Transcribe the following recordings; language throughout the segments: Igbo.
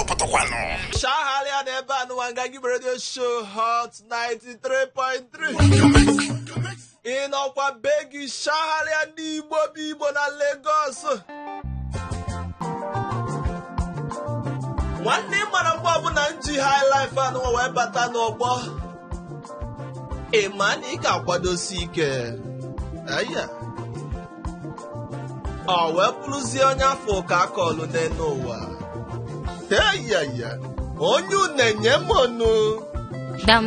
Ọ pụtakwanụ. Shagharịa n'ebe a nụwa Nganga Igbo Radio Show Hot 93.3. Ị nọkwa be gị shagharịa ndị Igbo bụ Igbo na Lagos. Nwanne ị mara mgbe ọbụla m ji high life anụnwa wee bata n'ọgbọ. Ị ma na ị ga-akwadosi ike. Aya. Ọ wee bụrụzie onye afọ ka akọlụ n'elu ụwa. Eyaya, onye une nye m onu. Dam.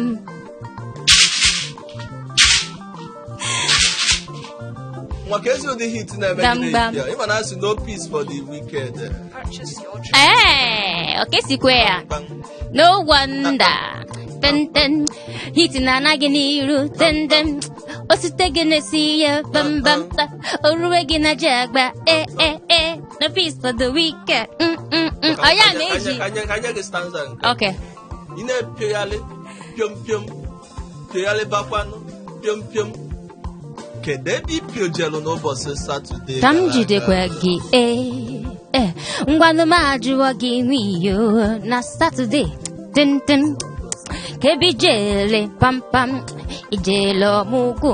Maka ezi ụdị hit na-eme gị Gbamgbam. n'ehihie. Ị ma na asị no peace for the wicked. Ee, okesikwe ya. Gbam. No wonder. Ten ten. Hit na-ana gị n'iru. Ten ten. Osite gị na-esi ya bam bam ta. Oruwe gị na ji agba. E e e. No peace for the wicked. Ọ ya ma eji. Ka nye gị stanza nke. Okay. Ị na-epioghalị piom piom pioghalịbakwanụ piom piom. Kedu ebe ị piojelu n'ụbọchị Satọde Ka m gara aga? jidekwa gị ee ee ngwanụ m ajụọ gị nwiyo na Satọde tintin ka ebe ijele pampam ijele ọmụgwụ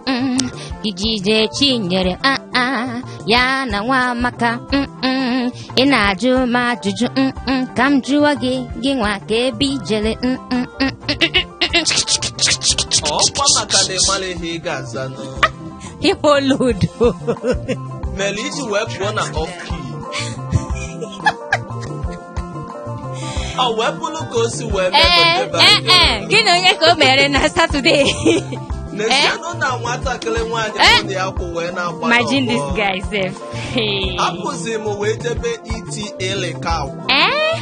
mm ijide Chinyere ah ah ya na nwa amaka mm ị na-ajụ m ajụjụ mm ka m jụọ gị gị nwa ka ebe ijele mm mm Ọkwa maka na ị mara ihe ị ga-aza nụ. Iholodo. Mere iji wee pụọ na off key. Ọ wee bụrụ ka o si wee mee Ee, n'ebe ee, anyị ee, gị na onye ka o mere na Satọde. N'ezianụ na nwatakịrị nwaanyị Eh? mụ na ya kwụ wee na-agba Imagine n'ọgbọ. this guy sef. Hey. Apụzi m wee jebe iti ịlịka Eh?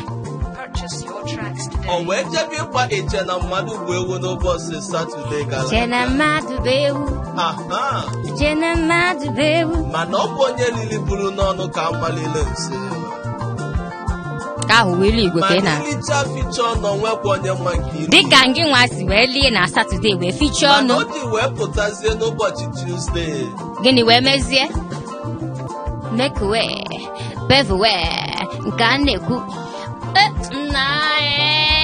Purchase your tracks O today. wee jebe ịgba eche na mmadụ bụ ewu n'ụbọchị Satọde gara Che na aga. mmadụ bụ ewu. Aha. Che na mmadụ bụ ewu. Mana ọ bụ onye lili buru n'ọnụ ka amalile nsị. Ka ahụ wee elu igwe ka ị Mana na. ilicha ficha ọnụ nwekwa onye nwa nke iri. Dịka ngị nwa si wee lie na Satọde wee fichaa Mana ọnụ. o ji wee pụtazie n'ụbọchị Tuesday. Gịnị wee mezie? Make way, pave way, nke a na-ekwu. Eh, nna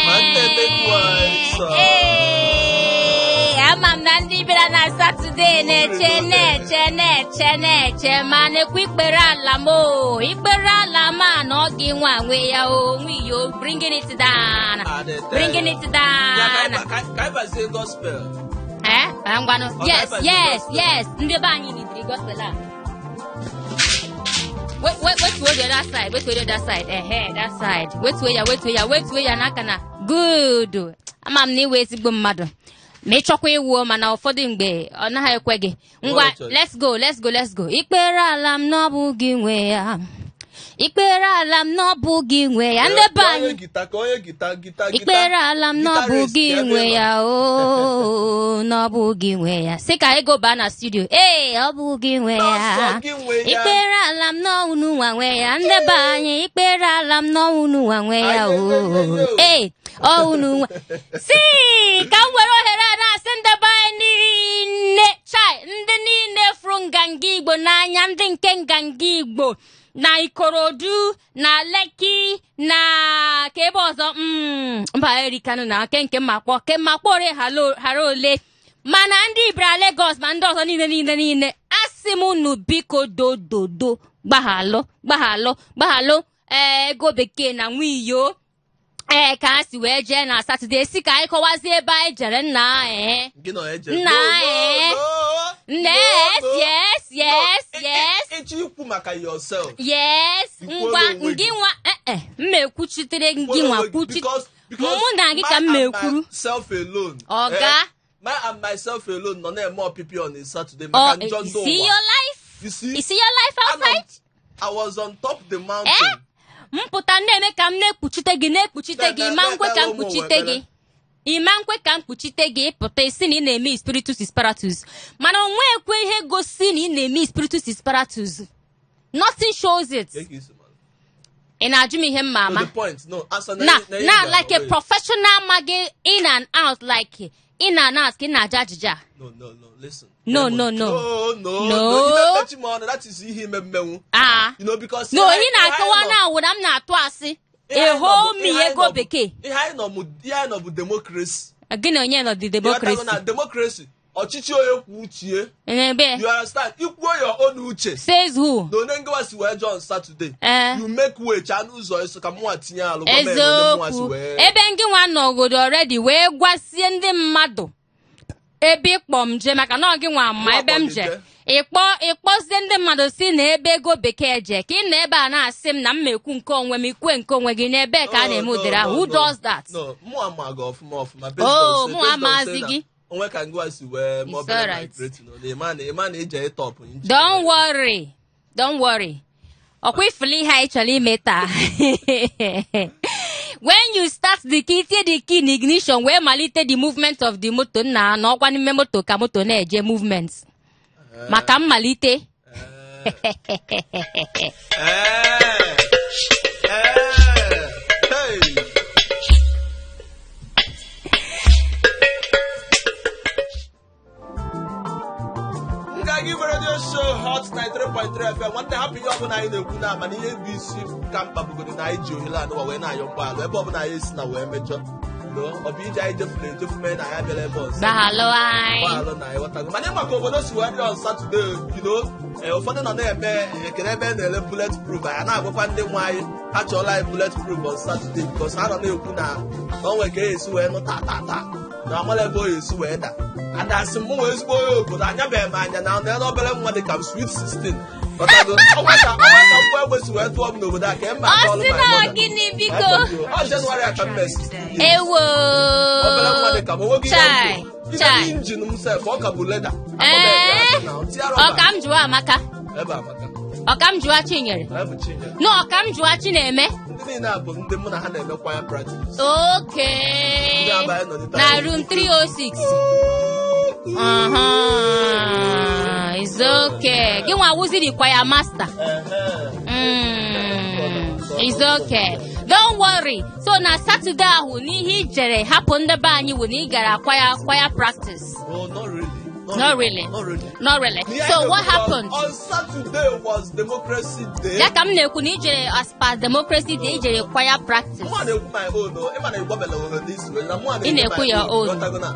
Nwanne make way, sir. Ee, ama m na ndị bịara na Satọde na-eche na-eche na-eche na-eche ma na-ekwu ikpere ala m o ikpere ala m a na ọ gị nwa nwe ya o nwiyo bringing it down bringing it Ya, ka down anyị ba- ka anyị bazie gospel. Eh, ah, ngwanụ Ọ yes ga-abazi yes gospel. yes ndị be anyị nidiri gospel a Wait, wait, wetuo the other side wetuo the other side ehe that side wetuo ya wetuo ya wetuo ya n'aka na good ama m na ị wụ ezigbo mmadụ ma ị chọkwa ịwụọ mana ụfọdụ mgbe ọ naghị ekwe gị ngwa Well, choice. let's go let's go let's go ikpere ala m na ọ bụ gị nwe ya ikpere ala m na ọ bụ gị nwe ya ndị be Ka onye anyị gita ka onye gita gita gita ikpere ala m na ọ bụ guitarist, gị ka ebe nwe ị nọ. ya oo na ọ bụ gị nwe ya sị ka ego baa na studio ee ọ bụ gị nwe ya N'ọsọ gị nwe ya. ikpere ala m na unu nwa nwe ya ndị be anyị ikpere ala m na unu nwa nwe ya oo ee ọ unu nwa si ka m were ohere a na-asị ndị be anyị niile chai ndị niile fụrụ nganga Igbo n'anya ndị nke nganga Igbo na Ikorodu na Lekki na ka ebe ọzọ mba erikanụ na ke nke mmakpọ ke mmakpọ hara ole mana ndị bịara Lagos ma ndị ọzọ niile niile niile asị m unu biko dododo gbaghalụ gbaghalụ gbaghalụ ee ego bekee na nwiyo ee ka a si wee jee na Satọde si ka anyị kọwazie ebe anyị jere nna ee Gị na onye jere? Nna, No, no, eh. no, Nne, no, yes, no. yes, yes, No, yes. ịchọ ikwu maka yourself. Yes, Ikwuola ngwa onwe gị. ngị nwa eh eh m ekwuchitere ngị nwa Ikwuola onwe gị, kwuchi because mụ na gị ka m me and ekwuru myself alone. Ọga. Eh, me and myself alone nọ na-eme ọpịpị on a Saturday Oh, maka njọ you ndị see ụwa. your life? You see? You see your life Anọ m- outside? I was on top the mountain. Eh? M pụta na-eme ka m na-ekpuchite gị na-ekpuchite gị ịma nkwe ka m kpuchite gị ịma nkwe ka m kpuchite gị pụta ị sị na ị na-eme spiritus spiritus mana o nwekwe ihe gosi na ị na-eme spiritus spiritus nothing shows it Take it, man. ị na-ajụ m ihe m ma To ama the point. No, answer na na like a professional maghị in and out like in and out ka ị na-ajụ ajụjụ a No, no, no. Listen. No, no, no. No, no, No. no. You don't touch him on. That is ihe ime mmenwu. ah You know, because no ihe ị na-akọwa anyị na awụ na m na-atụ asị Ihe anyị nọ bụ- Eho mi ihe anyị ego nọ bụ- bekee. Ihe anyị nọ bụ democracy. Gị na onye nọ dị Ịghọtago democracy? na democracy, ọchịchị onye kwuo uche. N'ebe You understand? Ikwuo your own uche says who? na onye ngịwa si wee join Saturday, Ee. you make way, chaa n'ụzọ ịsụ ka mụnwa tinye alụ gọọmenti onye mụnwa si Eziokwu. wee Ebe ngị nwa nọgodo already wee gwasie ndị mmadụ ebe ịkpọ m jee, maka na ọ gị nwa ma Mụnwa ebe m kpọ gị jee. jee. Ịkpọzie ndị mmadụ si na ebe ego bekee jee ka ị nọ ebe a na-asị m na m ekwu nke onwe m, ikwe nke onwe gị. N'ebe ka a na-eme ụdịrị ahụ? Who does that? No, mụ ama gị ọfụma ọfụma. Oh, mụ Based on amazi say na gị. onwe ka ngwa si wee ma It's obere alright. migrate nọ na ịma na ije ịtọpụ njin. Don't worry, don't worry. Ọkwa ifuli ihe anyị chọrọ ime taa, when you start the key, tie the key in ignition wee malite the movement of the motor, nna, na ọkwa n'ime moto ka moto na-eje movement maka mmalite. Ee, hey. Nganga Igwe Radio Show, Hot 93.3 FM. Nwanne, hapụ ihe ọbụla anyị na-ekwu na, mana ihe bụ isi ka mkpa bụgoro na anyị ji ohere anụwa wee na-ayọ mgbaghara ebe ọbụla anyị esi na wee mejọ. No, ọ bụ ije anyị jefuru ejefu mee na anyị abịala ebe ọzọ. Gbaghalụ anyị. Gbaalụ na ịghọtago, mana ịma ka obodo si wee dị on Saturday, ụfọdụ nọ na-eme ekele ebe a na-ele bullet proof. Anyị na-agwakwa ndị nwe anyị ha chọọla anyị bullet proof on Saturday, because ha nọ na-ekwu na o nwere ka e esi wee nụ taa taa taa na amala ebe o esi wee da adasị. M nwe ezigbo onye obodo anyabeghị m anya na na obere nwa dị ka m, sweet 16. Ghọtago? Onwe ka mgbe egbe si wee tụọ m n'obodo a ka mma. Ọ sị na gịnị, biko? Ọ Jenụwarị a ka m mee 16 years. Ewo. Obere nwa dị ka m onweghị ihe Chai, m kwuru. chai. Even engine m sef, ọ ka bụ leather. Ee, ọ ka m jụọ Amaka. Ebe Amaka. Ọ ka m jụọ Chinyere. Ebe Chinyere. Na ọ ka m jụọ Chineme. Ndị niile a bụ ndị mụ na ha na-eme choir practice. Okay. Ndị abalị nọ n'ịta. Na room 306. It's okay. Gị nwa wụzi the choir master. It's okay. Don't worry. So na Saturday ahụ, n'ihe i jere hapụ ndị be anyị wụ na ị gara choir practice. No, not really. Not really. Not really. Not really. The So idea what was, happened? On Saturday was Democracy Day. Ya ka m na-ekwu na ijere as per Democracy Day, ijere choir practice. Mụ na-ekwu my own o. Ịma na ịgbabela ohere n'isi wee na mụ Ị na-ekwu my your own. Ịghọtago na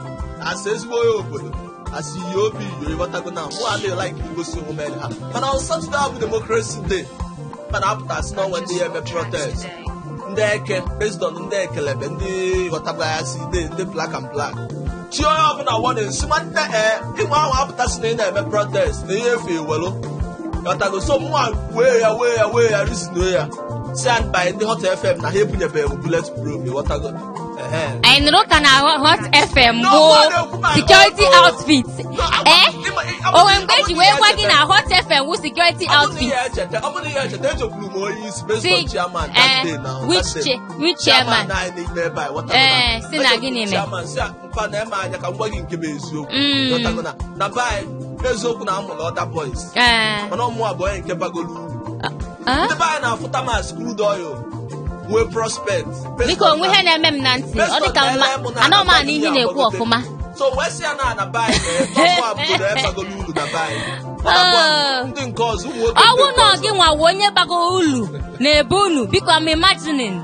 asị ezigbo onye obodo asị iyi obi iyo, ịghọtago na mụ adịghị like igosi onwe m anyhow. Mana on Saturday bụ Democracy Day, mana apụta sị na onwe ndị ya eme protest, ndị eke, based on ndị ekelebe, ndị ghọtago ya si de ndị black and black chi onye ọbụla warning si, nwanne, ee, ịnwe ahụ apụta sị na ị na-eme protest na ihe efu ewelu, ghọtago. So mụnwa wee ya wee ya wee ya risinuo ya si and by ndị Hot FM na ha ebunyebeghị m bullet proof, ịghọtago, ehe. Anyị nụrụ ka na Hot FM No, bụ mụ na-ekwu my security own. outfit. No, Eh? O nwere mgbe eji wee gwa gị na Hot FM wụ security ọ bụrụ na outfit? ihe echeta, ọ bụrụ na ihe echeta, ejekwuru m onye isi based Si- on chairman that eh, day now, which that day. which chairman? Anyị n'ime ebe a, ghọtago Eh, na. si na Ejekwuru gịnị mee? Chairman si a, mpa na eme anya ka m gwa gị nke bụ eziokwu. Ghọtago na be anyị, eziokwu na amụrụ other boys, mana ọmụ abụọ onye nke bagolo uru. Ah? Ndị be anyị na-afụta ma crude oil nwee prospect. Biko, onwe ihe na-eme m na ntị, ọ dị ka mma anọ m ana ihe ị na-ekwu ọfụma. So wee sị ya na ana be anyị, ọmụ abụrụ ebagolo uru na be anyị. Ọ na-abụ Oh. ndị nke ọzọ, ụmụ nwoke Ọwụ ndị nke na ọzọ. gị nwa wụ onye gbago ulu na-ebe unu, biko, I'm imagining.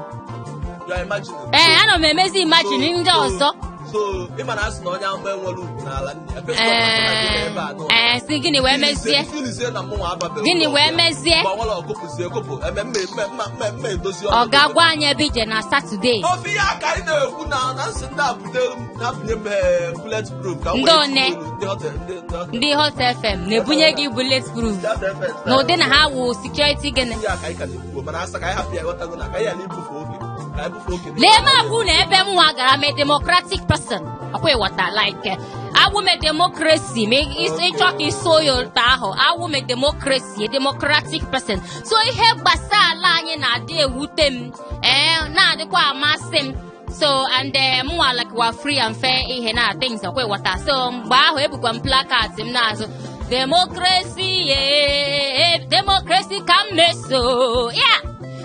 You are imagining. Ee, ana m emezi imagine ndị ọzọ. So ịma na asị na onye ahụ enwere ugwu n'ala nne ya. Based on na gị na ebe a nọ. Ee, si gịnị wee mezie? Filizie na mụnwa ababeghị Gịnị ụlọ wee ọbịa. mezie? Mgbe ọnwere ọkụpụzie ekopụ eme mma mma mma mma edozi Ọ ọnọdụ. ga-agwa anyị ebe ije na Saturday. Ofe ihe aka anyị na-ekwu na nsị ndị a butere m na-abụnye m bullet proof ka m Ndị wee one? tinye olu, ndị hotel ndị hotel. Ndị Hot FM na-ebunye gị bullet proof Ndị hotel FM. n'ụdị na ha wụ security gịnị? Ihe a ka anyị ka na-ekwu, mana asa ka anyị hapụ ya, ghọtago na ka anyị ghara ibufe oge, ka anyị bufe oke. Lee m agwụ na ebe m nwa gara, me democratic person, ọkwa ịghọta, like awụ m democracy ma ịchọ ka iso ya ụtọ ahụ, awụ m democracy, a democratic person. So ihe gbasa ala anyị na-adị ewute m, ee, na-adịkwa amasị m. So and mụnwa like wa free and fair ihe na things, ọkwa ịghọta. So mgbe ahụ ebukwa m placard m n'azụ, "Democracy, yeah, democracy ka m meso ya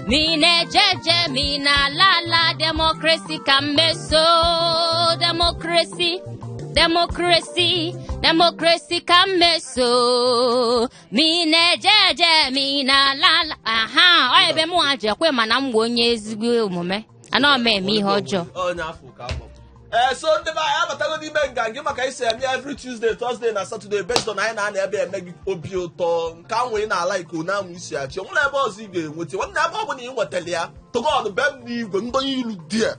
mi na-ejeje mi na-ala ala, democracy ka m meso, democracy, democracy, democracy ka m meso mi na-ejeje mi na-ala ala." Aha, ọ ebe m mụ ji ekwe, mana m bụ onye ezigbo omume, anọ m eme ihe ọjọọ. Onye afọ ka agbọ. Ee, so ndị be anyị abatago n'ime nganga maka isi eme ya every Tuesday, Thursday na Saturday, based on anyị na-ana ebe eme gị obi ụtọ nke anwụ ị na-ala iko na anwụ isi achị. Onwere ebe ọzọ ị ga-enweta, nwanne, ebe ọ bụla ị nwetara ya, togod be m n'igwe ndonye ilu die,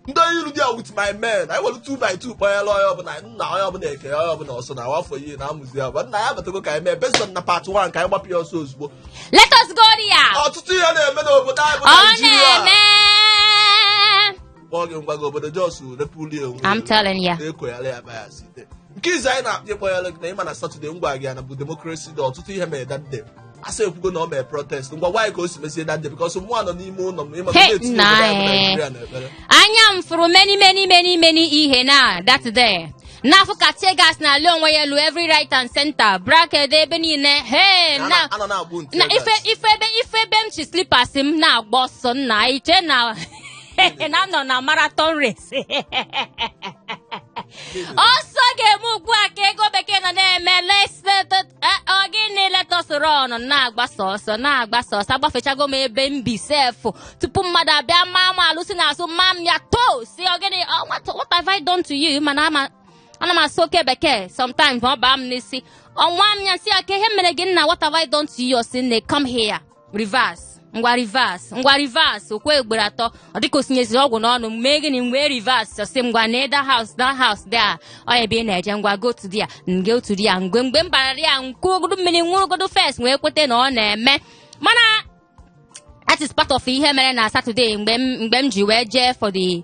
ndonye ilu die with my men. Anyị were 2 by 2 kpọnyere onye ọbụla, nna, onye ọbụla eke onye ọbụla ọsọ na afọ ihe na-amụzi ya bụ nna ya. Abatago ka anyị mee based on na part 1, ka anyị gbapụ ya ọsọ ozugbo. Let us go there. Ọtụtụ ihe na-eme n'obodo anyị bụ Ọ Naijiria. na-eme. Kpọọ gị, ngwa gị, obodo jos repuli onwe I'm telling ya. na-ekoghara ya bias ide. Nke izu anyị na-akpọ ịkpọnyere gị na ịma na Saturday, ngwa gị ya na bụ Democracy Day. Ọtụtụ ihe mere that day. Asa ekwugo na ọ mere protest. Ngwa, nwaanyị ka o si mezie that day, because mụnwa nọ n'ime ụlọ m, ịma Hey, na-etinye nna obodo anyị bụ eh. Naijiria n'ekpere. Anya m fụrụ many, many, many, many ihe na that day. N'afọ ka tear gas na-alị onwe ya elu every right and center, bracket ebe niile. Hey, na anọ na-agbụ ntị na ife ebe m chi slippers m na-agba ọsọ, nna, iche na m nọ na marathon race. Ọsọ ga-eme ugbu a ka ego bekee nọ na-eme ọ gịnị, let us run, na-agbasa ọsọ, na-agbasa ọsọ. Agbafechago m ebe m bi sef tupu mmadụ abịa maa m alụsị n'azụ, maa m ya to si ọ gịnị. Oh, what have I done to you? Mana ama ana m asụ oke bekee sometimes, ma ọ baa m n'isi ọnwa m ya nsị ya ka ihe mere gị, nna, what have I done to you? Ọ sị, nne, come here, reverse, ngwa reverse, ngwa reverse. Okwe ugboro atọ, ọ dịka o sinyeziri ọgwụ n'ọnụ m. Mee gịnị m wee reverse? Ọsị m, ngwa, na that house, that house there, ọ ebe ị na-eje, ngwa, go to there, go to there. Mgbe m bara ya, nkwugodo mmiri nwụrụgodo first, wee kwete na ọ na-eme. Mana that is part of ihe mere na Saturday mgbe m ji wee jee for the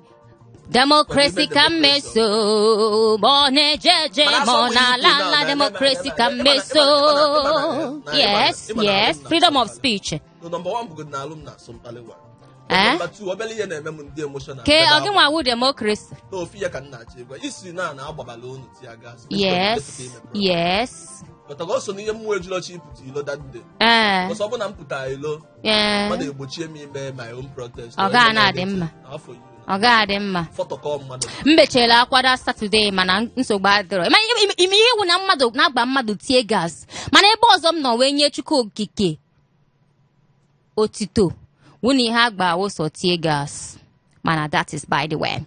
democracy ka mmeso, ma ọ na-eje eje, ma ọ na-ala ala, democracy ka mmeso. Yes, freedom of speech. No, number one bụgodo na alụm na asọmkpali wa. Eh? Number two, obere ihe na-eme m ndị emotional. Ke ọ gị nwa wu democracy? N'ofu ihe ka m na-achọ ịgwa isi na agbabala unu tear gas. But ọ so n'ihe mmụọ ejilọcha ịpụta ilo that day. Ọsọ ọ bụ na m pụtara ilo, mmadụ egbochie m ime my own protest. Ọ gaa na-adị mma. Afọ iri. Ọ ga-adị mma. Fọtọkọ mmadụ. M mechela akwada Saturday, mana nsogbu adịrọ. Ime ihe wụ na mmadụ na-agba mmadụ tear gas. Mana ebe ọzọ m nọ wee nye Chukwu okike otito wụ na ihe agba awụsọ tear gas. Mana that is by the way.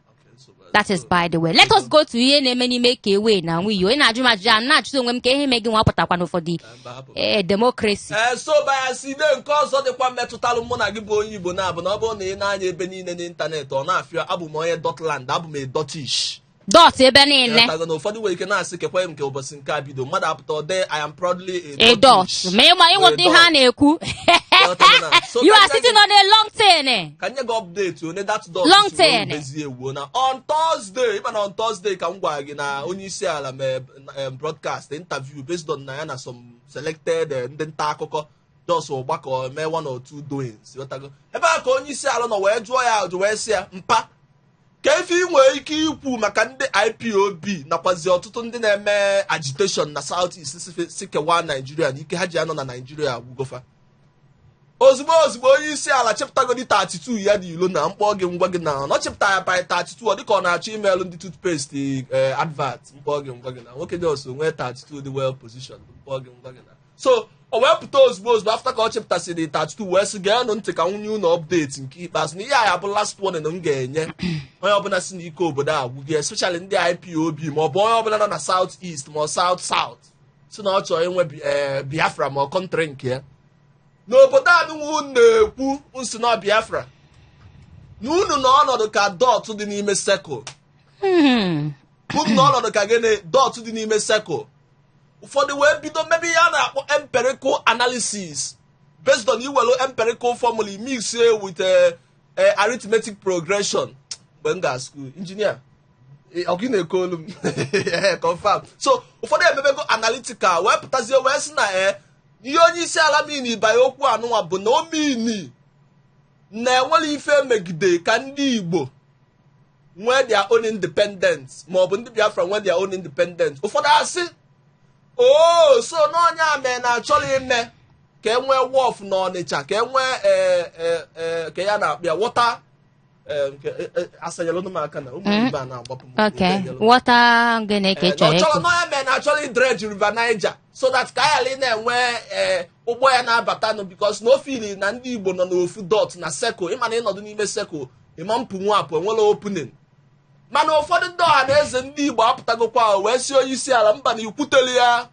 That is by the way. Let us go to ihe na-eme n'ime ka ewe na nwunye. Onye na-ajụ m ajụjụ a, m na-ajụta onwe m ka ihe mee gị nwa pụtakwa n'ụfọdụ Mba, hapụ. Ee, democracy. Ee, so bayasi ide nke ọzọ dịkwa mmetụtalụ mụ na gị bụ onye Igbo na-abụ na ọ bụrụ na ị na-anya ebe niile n'ịntanetị, ọ na-afịa abụ m onye dotland, abụ m a dotish. Dot ebe niile. Ịghọtago na ụfọdụ nwere ike na-asị kekwe m nke ụbọchị nke a bido, mmadụ apụta ọ dee, "I am proudly a A dot. dotish." Ma ịma ịghọta ihe a na-ekwu. Ịghọtago so You ka are nye sitting on a long thing. Ka nye gị update onye that dot Long si wee thing. mezie ewuo na on Thursday. Ịma na on Thursday ka m gwara gị na onye isi ala mee broadcast interview based on na ya na some selected ndị nta akụkọ just gbakọ mee one or two doings. Ịghọtago? Ebe a ka onye isi ala nọ wee jụọ ya ajụ, wee sị ya, mpa, ka ife ị nwere ike ikwu maka ndị IPOB nakwazi ọtụtụ ndị na-eme agitation na South East si kewaa Naijiria na ike ha ji anọ na Naijiria agwụgofa. Ozugbo ozugbo, onye isi ala chepụtagodi 32 ya dị ilo na mkpọ gị, ngwa gị, na ọ chepụtara ya by 32, ọ dịka ọ na-achọ imelụ ndị toothpaste advert. Mkpọ gị, ngwa gị, na nwoke dị ọsọ nwee 32 dị well position. Mkpọ gị, ngwa gị, na so o wee pụta ozugbo ozugbo after ka ọ chepụtasịrị 32, wee sị, geenụ ntị ka nwunye unu update nke ikpeazụ, na ihe a ya bụ last warning m ga-enye onye ọbụla si n'ike obodo a gwụgị, especially ndị IPOB, ma ọ bụ onye ọbụla nọ na South East ma ọ South South si na ọ chọrọ inwe Biafra ma ọ country nke ya n'obodo a nụnwa. Unu na-ekwu nsi na Biafra na unu nọ ọnọdụ ka dot dị n'ime circle. Unu nọ ọnọdụ ka gịnị? Dot dị n'ime circle. Ụfọdụ wee bido mebe ihe a na-akpọ empirical analysis, based on iwelu empirical formula mix with arithmetic progression. Mgbe m ga school engineer, ọ gị na-eke olu m confirm. So ụfọdụ emebego analytical wee pụtazie wee sị na ihe onye isi ala mini banye okwu anụnwa bụ na o mini na-enwere ife megide ka ndị Igbo nwee their own independence, ma ọ bụ ndị Biafra nwee their own independence. Ụfọdụ asị oo, so n'onye a mee na achọrọ ime ka e nwee wharf n'Ọnịcha, ka e nwee ka ya na-akpọ ya water Nke asanyelụ m aka na ụmụ ibe a na-agbapụ m. Okay, water gịnị ka ị Na chọrọ ọ chọrọ ịkụ? na ya mere na achọrọ idredge River Niger so that ka anyị ghara ị na-enwe ụgbọ ya na-abatanụ, because na ofili na ndị Igbo nọ n'ofu dot na circle. Ịma na ịnọdụ n'ime circle, ịma mpụnwu apụ, enwela opening. Mana ụfọdụ ndị ọha na eze ndị Igbo apụtagokwa wee si onye isi ala mba, na ikwutelu ya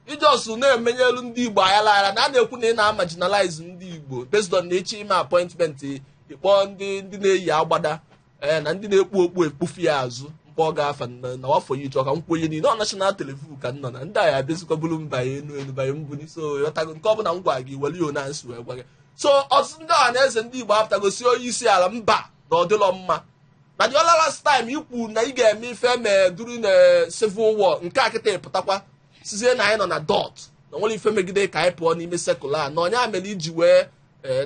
ijọsụ na-emenyelu ndị Igbo ayala ayala, na a na-ekwu na ị na-amarginalize ndị Igbo based on na ịchọ ime appointment, ịkpọọ ndị na-eyi agbada, ee, na ndị na-ekpu okpu ekpufu ya azụ mkpọ ọ ga-afa na wafọ ya ịchọ ka m kwuo ihe niile. Ọ national television ka m nọ na ndị a ya abịazikwa bụrụ mba ya enu enu banye mbuni. So ghọtago nke ọbụla m gwa gị, were ya na nsi wee gwa gị. So ọtụtụ ndị ọha na eze ndị Igbo apụtagosi onye isi ala mba, na ọ dịlọ mma na the other last time ikwu na ị ga-eme ife mee during the civil war. Nke a kịta ịpụtakwa sizie na anyị nọ na dot, na nwere ife megide ka anyị pụọ n'ime circle a, na onye a mere iji wee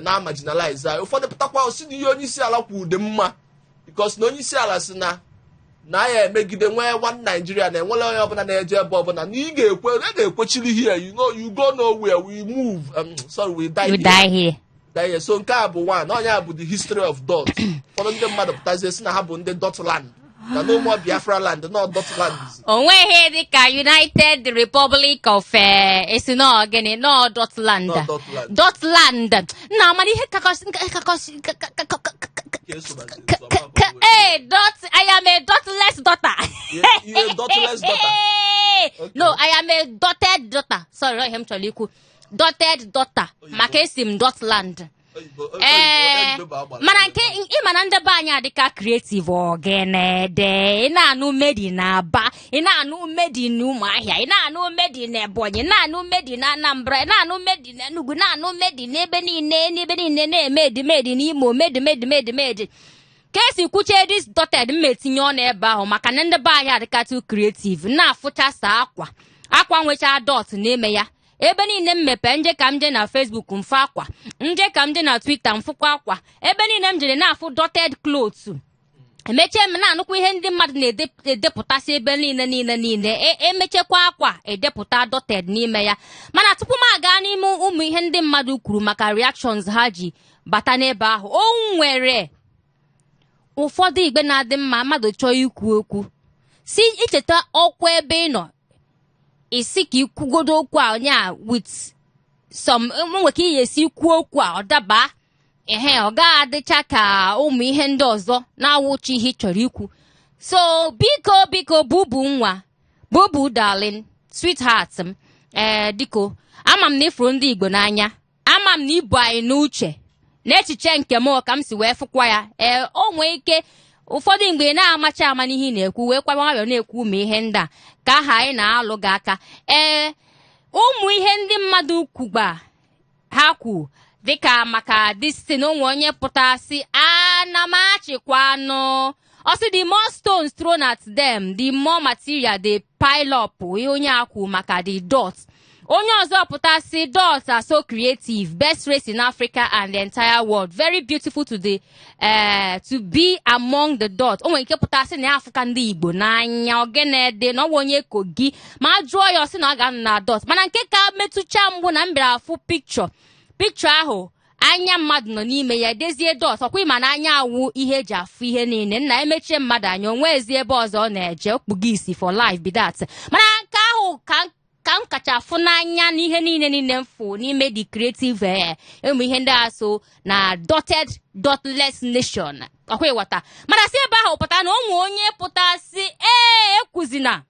na-marginalize anyị. Ụfọdụ pụtakwa osi na ihe onye isi ala kwuru dị mma, because na onye isi ala si na ya emegide nwee one Nigeria, na enwere onye ọbụla na-eje ebe ọbụla, na ị ga-ekwe, ị ga-ekwechiri here, you know, you go nowhere, we move, sorry, we die We here. die here. Die here. So nke a bụ one onye a bụ the history of dot. Ụfọdụ ndị mmadụ pụtazie si na ha bụ ndị dotland, na no more Biafra land, no dotland. O nweghị dịka United Republic of esi nọ gịnị nọ Dotland. No dotland. Dotland nna amara ihe kakọsị kakọsị Ka eso Ee, dot, I am a dotless daughter. Ihe dotless daughter. Okay. No, I am a dotted daughter. Sorry, ọ ihe m chọrọ ikwu, dotted daughter, maka esi m Dotland. Oyibo. Ee, oyibo bụ agbara. Mana nke ịma na ndị be anyị adịka creative ogenede. Ị na-anụ made in Aba, ị na-anụ made in Ụmụahịa, ị na-anụ made in Ebonyi, ị na-anụ made in Anambra, ị na-anụ made in Enugu, na-anụ made in ebe niile, n'ebe niile na-eme made, made n'Imo, made, made, made, made. Ka esi kwuchie this dotted, m etinye ọnụ ebe ahụ, maka na ndị be anyị adịkatụ creative na-afụchasa akwa, akwa nwechaa dot n'ime ya ebe niile. M mepee nje ka m je na Facebook, mfụ akwa, nje ka m je na Twitter, mfụkwa akwa, ebe niile m jere na-afụ dotted clothes. Emechie m na-anụkwa ihe ndị mmadụ na-edepụtasị ebe niile niile niile. Emechekwa akwa edepụta dotted n'ime ya. Mana tupu m aga n'ime ụmụ ihe ndị mmadụ kwuru maka reactions ha ji bata n'ebe ahụ, o nwere ụfọdụ igbe na-adị mma mmadụ chọọ ikwu okwu, si icheta ọkwa ebe ị nọ, isi ka ikwugodo okwu a onye a with some nwe ka ị ga-esi kwuo okwu a, ọ daba ehe, ọ gaghị adịcha ka ụmụ ihe ndị ọzọ na-awụchi ihe ị chọrọ ikwu. So biko, biko, bubu nwa, bubu darling, sweetheart m, ee, diko, ama m na ịfụrụ ndị Igbo n'anya, ama m na ibu anyị n'uche n'echiche nke m ka m si wee fụkwa ya. Ee, o nwee ike ụfọdụ mgbe ị na-amacha ama n'ihe ị na-ekwu, wee kwa nwayọọ na-ekwu ụmụ ihe ndị a ka aha anyị na-alụ gị aka. Ee, ụmụ ihe ndị mmadụ kwugba ha kwu dịka maka distin onwe onye pụta sị ana m achịkwanụ, ọ sị the more stones thrown at them, the more material they pile up. Ihe onye a kwu maka the dot. Onye ọzọ pụta sị dots are so creative, best race in Africa and the entire world, very beautiful to be among the dots. O nwere ike pụta sị na ya afụka ndị Igbo n'anya ogene na ọnwa onye Kogi, ma a jụọ ya, ọ sị na ọ ga-anọ na dot. Mana nke ka metụcha mbụ na m bịara afụ picture, picture ahụ anya mmadụ nọ n'ime ya, dezie dot. Ọkwa ịma na anya awụ ihe eji afụ ihe niile. Nna, emechie mmadụ anya, onwe ezi ebe ọzọ ọ na-eje okpugo isi for life be that. Mana nke ahụ ka m kacha afụ n'anya n'ihe niile niile m fụ n'ime the creative, ụmụ ihe ndị a so na dotted dotless nation. Ọkwa ịghọta? Mana si ebe ahụ pụta na ụmụ onye pụta si ee, ekwuzina,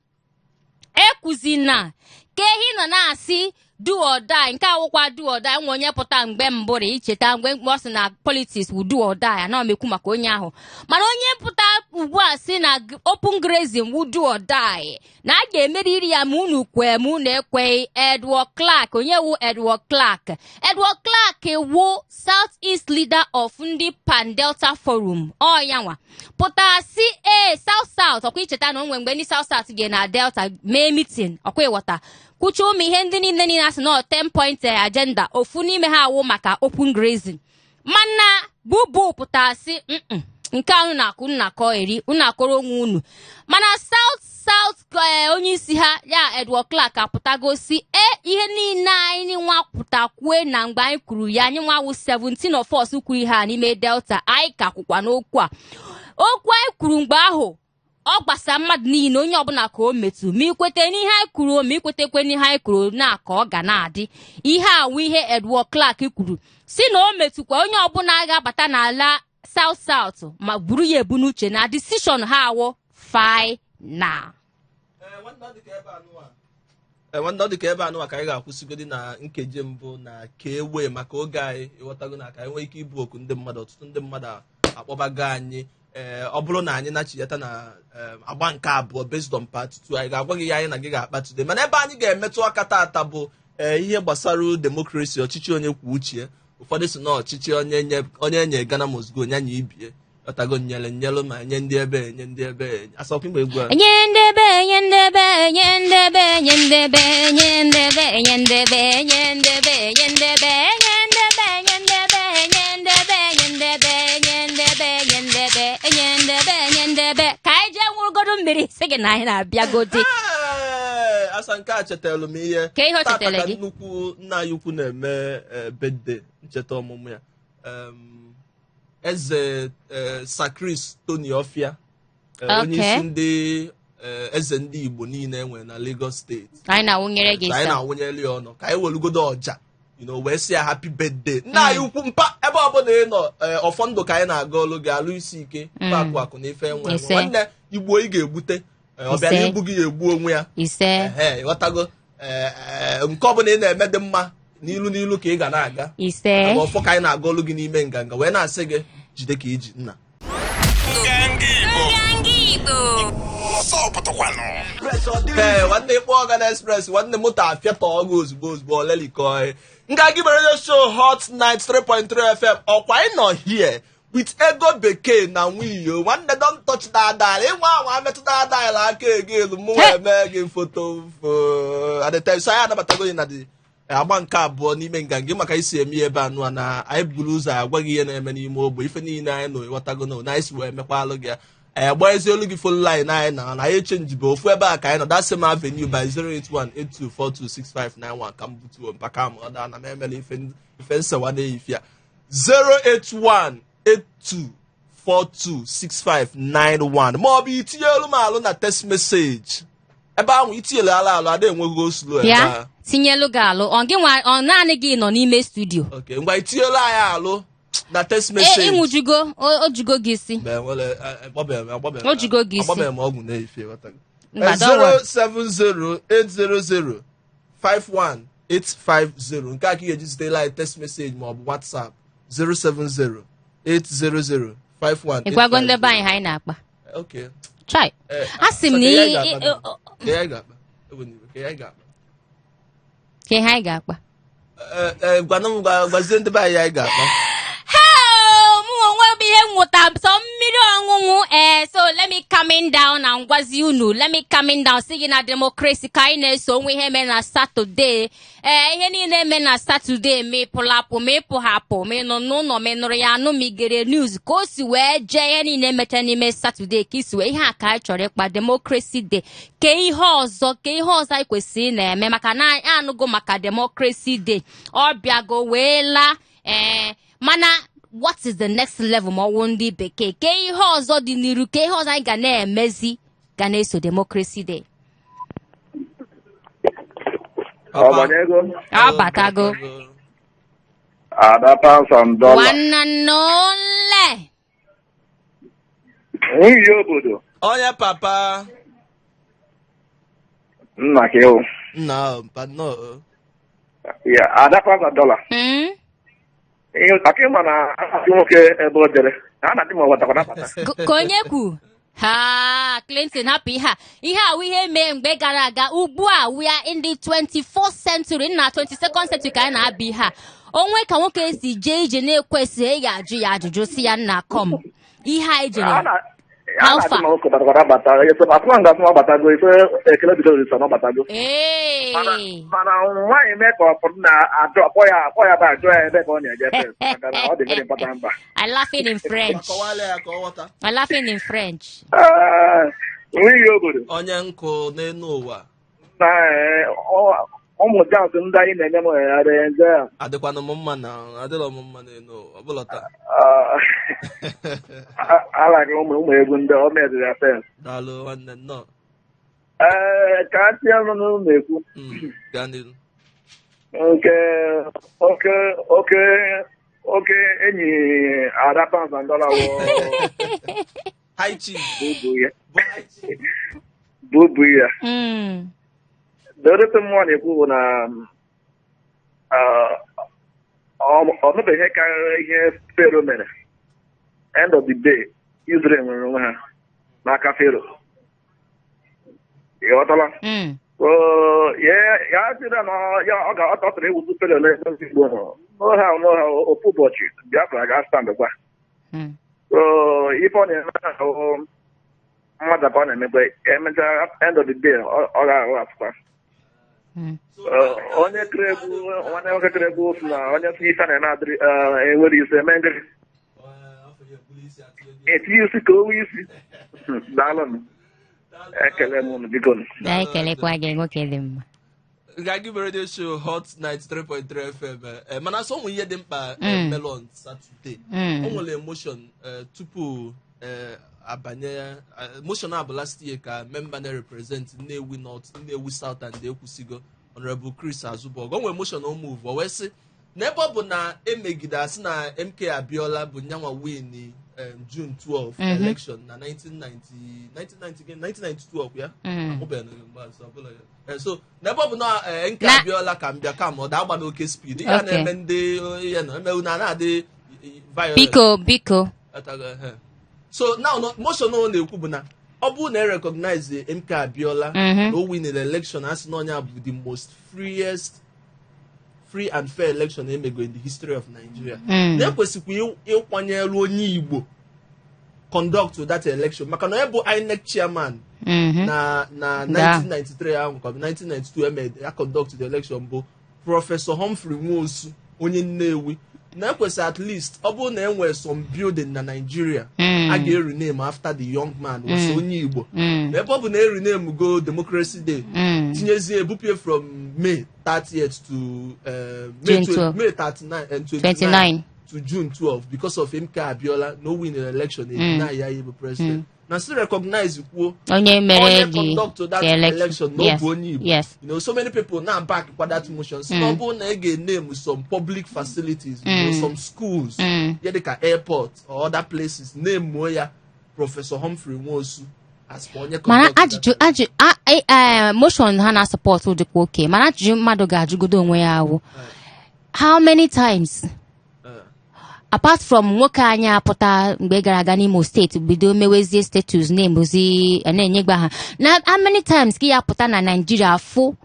ekwuzina ka ehi nọ na-asị do or die. Nke awụkwa do or die. Nwe onye pụta mgbe mbụrụ, icheta mgbe ọ sị na politics wu do or die. Ana m ekwu maka onye ahụ. Mana onye pụta ugbu a sị na open grazing wu do or die, na a ga-emeriri ya ma unu kwee ma unu ekweghị. Edward Clark, onye wu Edward Clark? Edward Clark wu South East leader of ndị Pan Delta Forum. Ọ ya nwa pụta si ee, South South. Ọkwa icheta na onwe mgbe ndị South South ga na Delta mee meeting, ọkwa ịghọta, kwucha ụmụ ihe ndị niile niile asị na 10 point agenda, ofu n'ime ha awụ maka open grazing. Mana bubu pụta sị mm. Nke a unu na-akụ, unu na-akọ eri, unu akọrọ onwe unu. Mana South South, onye isi ha ya, Edward Clark, apụtago si ihe niile anyị nwa pụtakwue na mgbe anyị kwuru ya, anyị nwa wụ 17 of us kwuru ihe a n'ime Delta, anyị ka kwụkwa n'okwu a. Okwu anyị kwuru mgbe ahụ, ọ gbasara mmadụ niile, onye ọbụla ka o metụ, ma ikwete n'ihe anyị kwuru, ma ikwetekwe n'ihe anyị kwuru, na ka ọ ga na-adị. Ihe a wụ ihe Edward Clark kwuru, si na o metụkwa onye ọbụla ga-abata n'ala South South, ma buru ya ebu n'uche na decision ha awụ final. Ee, nwanne, ọ dị ka ebe anụwa ka anyị ga-akwụsịgodi na nkeji mbụ na ka e wee maka oge anyị, ịghọtago, na ka anyị nwee ike ibu oku ndị mmadụ. Ọtụtụ ndị mmadụ akpọbago anyị. Ee, ọ bụrụ na anyị nachiyata na agba nke abụọ, based on part 2, anyị ga-agwa gị ihe anyị na gị ga-akpa today. Mana ebe anyị ga-emetụ aka tata bụ ihe gbasara democracy, ọchịchị onye kwuo uche ya. Ụfọdụ si na ọchịchị onye nye onye nye Ghana must go, nya ibie, ọtago, nyere nyelụ ma nye ndị ebe, nye ndị ebe asọkwa igba egwu a. Nye ndebe, nye ndebe, nye ndebe, nye ndebe, nye ndebe, nye ndebe, nye ndebe, nye ndebe, nye ndebe, nye ndebe, nye ndebe, nye ndebe, nye ndebe, nye ndebe, nye ndebe, nye ndebe. Ka anyị jee nwụrụgodu mmiri, sị gị na anyị na-abịagodi. Ee, asa nke a chetara m ihe. Ka ihe o Tata chetara ka gị? Nnukwu nna anyị ukwu na-eme birthday, ncheta ọmụmụ ya. Eze Sir Chris Tony Ofia, onye isi ndị eze ndị Igbo niile enwere na Lagos Steeti. Anyị na-awụnyere gị. So anyị sa na-awụnyere ya ọnụ ka anyị welugodo ọja wee sị ya happy birthday, nna anyị ukwu, mpa. Ebe ọbụla ị nọ, ọfọ ndụ ka anyị na-aga ọlụ gị, alụ isi ike, mpa, akụ akụ na ife enwe enwe. Ise. Nwanne Igbo, ị ga-egbute. Ọ bịara Ise. igbu gị, ya egbu onwe ya. Ise. Ehe, ịghọtago? Nke ọbụla ị na-eme dị mma, n'ilu n'ilu ka ị ga na-aga. Ise. Agba ọfọ ka anyị na-aga olu gị n'ime nganga, wee na-asị gị jide ka iji nna. Nganga Igbo. Nganga Igbo. Ọsọ pụtakwanụ. Ee, nwanne, ịkpọ ọga na express, nwanne, moto afịatọ ọgụ ozugbo ozugbo olelikọ. Nganga Igbo Radio Show, Hot 93.3 FM. Ọkwa ị nọ here with Ego Bekee na Nwiyo. Nwanne, don't touch that dial. Ịnwa anwa metụ that dial aka ego elu mụ wee mee gị foto at the time. So anyị anabatago gị na the agba nke abụọ n'ime nganga maka isi eme ihe ebe anụ a, na anyị buru ụzọ agwa gị ihe na-eme n'ime ogbe, ife niile anyị nọ, ịghọtago, na anyị si wee mekwalụ gị ya. Anyị agba ezi olu gị phone line anyị na anyị echenjibe ofu ebe a ka anyị nọ, that same avenue by 08182426591. Ka m butuo mpaka m ọ daa na m emela ife nsewa na-eyife ya, 08182426591, ma ọ bụ itinye olu m alụ na text message ebe ahụ. Itinyere ala alụ ada enweghị go slow ebe Bịa a. Tinyelu gị alụ ọ gị nwa, ọ naanị gị nọ n'ime studio. Ok, ngwa, itinyelu anyị alụ na text E message. ịnwụjugo, o jugo gị isi. Mgbe enwere, akpọbeghị m, akpọbeghị m. O jigo gị isi. Akpọbeghị m ọgwụ na-efe, ghọtago. Mba, don't worry. 07080051850, nke a ka ị ga-eji zitere anyị text message ma ọ bụ WhatsApp, 07080051850. Ịgwago ndị be anyị ha anyị na-akpa. Okay. Chai. A sị m so na ka ihe anyị ga-akpa? Ka ihe anyị ga-akpa? Ewe n'iwe, ka ihe anyị ga-akpa? Ka ihe anyị ga-akpa? Gwanụ m, gwazie ndị be anyị anyị ga-akpa. Hell, mụ onwe m, ihe nwụta sọ mmiri ọṅụṅụ. Ee, so let me calming down na ngwazi unu, let me calming down, si gị na democracy ka anyị na-eso onwe ihe mere na Saturday. Ee, ihe niile eme na Saturday, ma ị pụrụ apụ, ma ị pụghị apụ, ma ị nọ n'ụlọ, ma ị nụrụ ya anụ, ma ị gere news ka o si wee jee, ihe niile emecha n'ime Saturday ka isi wee ihe a ka anyị chọrọ ịkpa. Democracy Day, ke ihe ọzọ, ke ihe ọzọ anyị kwesịrị ị na-eme, maka na anyị anụgo maka Democracy Day, ọ bịago wee laa. Ee, mana what is the next level? Ma ọwụ ndị bekee, ke ihe ọzọ dị n'iru, ke ihe ọzọ anyị ga na-emezi ga na-eso Democracy Day? Ọgbanyego. Ọ batago. Ada pounds and dollar. Nwanna n'ole. Nwunye obodo. Onye papa. Nna ka ịwụ. Nna ahụ, mpa nnọọ. Ya, Ada pounds and dollar. Ihe aka ịma na asị nwoke ebe o jere. A na-adị ma ọ batakwa nabata. Ka onye kwu ha, Clinton, hapụ ihe a. Ihe a wụ ihe mee mgbe gara aga. Ugbu a we are in the 24th century na 22nd century ka anyị na-abịa. Ihe a onwe ka nwoke si jee ije na-ekwesịghị, ị ga-ajụ ya ajụjụ, si ya nna, kom ihe anyị A jere. na How A na-asị far? ma nwoke batakwara abata. Asụma nga asụma batago ife ekele bido olisa na ọ batago. Ee. Mana nwaanyị mee ka ọ pụrụ na ajọ akpọ ya akpọ ya bụ ajọ ya ebe ka ọ na-eje first, maka na ọ dị very important mba. I laughing in French. Kọwala ya ka ọ ghọta. I laughing in French. Ee, nwunye obodo Onye nkụ n'elu ụwa. Na ụmụ jams ndị anyị na-enye m adịghị nje ya. Adịkwanụ m mma na adịrọ m mma n'elu ụwa ọbụla taa. Alaghị ụmụ egwu ndị ọ meziri ya sens. Daalụ nwanne, nnọọ. Ee, ka a tinye ọnụ n'ụlọ ekwu. Gaa n'ihu. Nke oke oke oke enyi Ada Pounds and Dollar wụ High chief. bubu ya. Bụ high chief. Bubu ya. The other thing mmụọ na-ekwu bụ na ọ mebeghị ihe karịrị ihe Pharaoh mere. End of the day, Israel nwere onwe ha n'aka Pharaoh. Ị ghọtala? So, ya sịrị na ya ọ ga ọ tọtụrụ ewuzu Pharaoh n'ebe Igbo nọ. N'ohe ofu ụbọchị Biafra ga-stand gwa. So, ife ọ na-eme ahụ mmadụ ka ọ na-emekwa, emechaa, end of the day, ọ ga-ahụ afụkwa. Onye kere egwu, nwanne nwoke kere egwu sị na onye si ife na-eme adịrị enwere isi eme ngịrị etinye isi ka o nwee isi. Daalụnụ, ekele m unu, biko. Na ekelekwa gị, nwoke dị mma. Nganga Igbo Radio Show, Hot 93.3 FM. Mana so ụmụ ihe dị mkpa melon Saturday. O nwere motion tupu abanye motion a bụ last year ka member na-represent Nnewi North, Nnewi South and Ekwusigo, Honorable Chris Azubogu. O nwere motion o move, o wee sị na ebe ọ bụ na emegide asị na MK Abiola bụ nyanwa win June 12 election na 1990 1990 gịnị? 1992 ọkwa ya. Amụbeghị mgbe azụ, ọ bụla ya. So n'ebe ọ bụ na nke Abiola ka m bịa kam ọ da-agba n'oke speed ihe a na-eme ndị ihe na eme na na-adị violent. Biko, biko. Atago, ehe. So now no, motion ọ na-ekwu bụ na ọ bụrụ na e recognize MK Abiola na o win the election, a sị na onye a bụ the most freest free and fair election emego in the history of Nigeria, na ekwesịkwa ịkwanyere onye Igbo conduct that election, maka na onye bụ INEC chairman na 1993 ahụ ka ọ bụ 1992 eme ya conduct the election bụ Professor Humphrey Nwosu, onye Nnewi, na ekwesị at least ọ bụrụ na e nwere some building na Nigeria a ga-rename after the young man was onye Igbo. Na ebe ọ bụ na e rename go Democracy Day, tinyezie ebupie from May 30th to May, June 12. May 39 and 29, 29. to June 12 because of MK Abiola no win in election, mm. Ya bụ president na still recognize kwuo onye mere onye the conduct that the election. election na ọ bụ onye Igbo. So many people now back kwa that motion, so ọ bụrụ na ị ga-ename some public facilities, some schools, ya dịka airport or other places, name ya Professor Humphrey Nwosu as for onye Mana conduct that ajụjụ ajụ motion ha na-support dịkwa oke, mana ajụjụ mmadụ ga-ajụgodo onwe ya awụ, how many times, apart from nwoke anyị apụta mgbe gara aga n'Imo Steeti bido mewezie status na-emozi na-enyegba ha na, how many times ka ya pụta na Naijiria fụ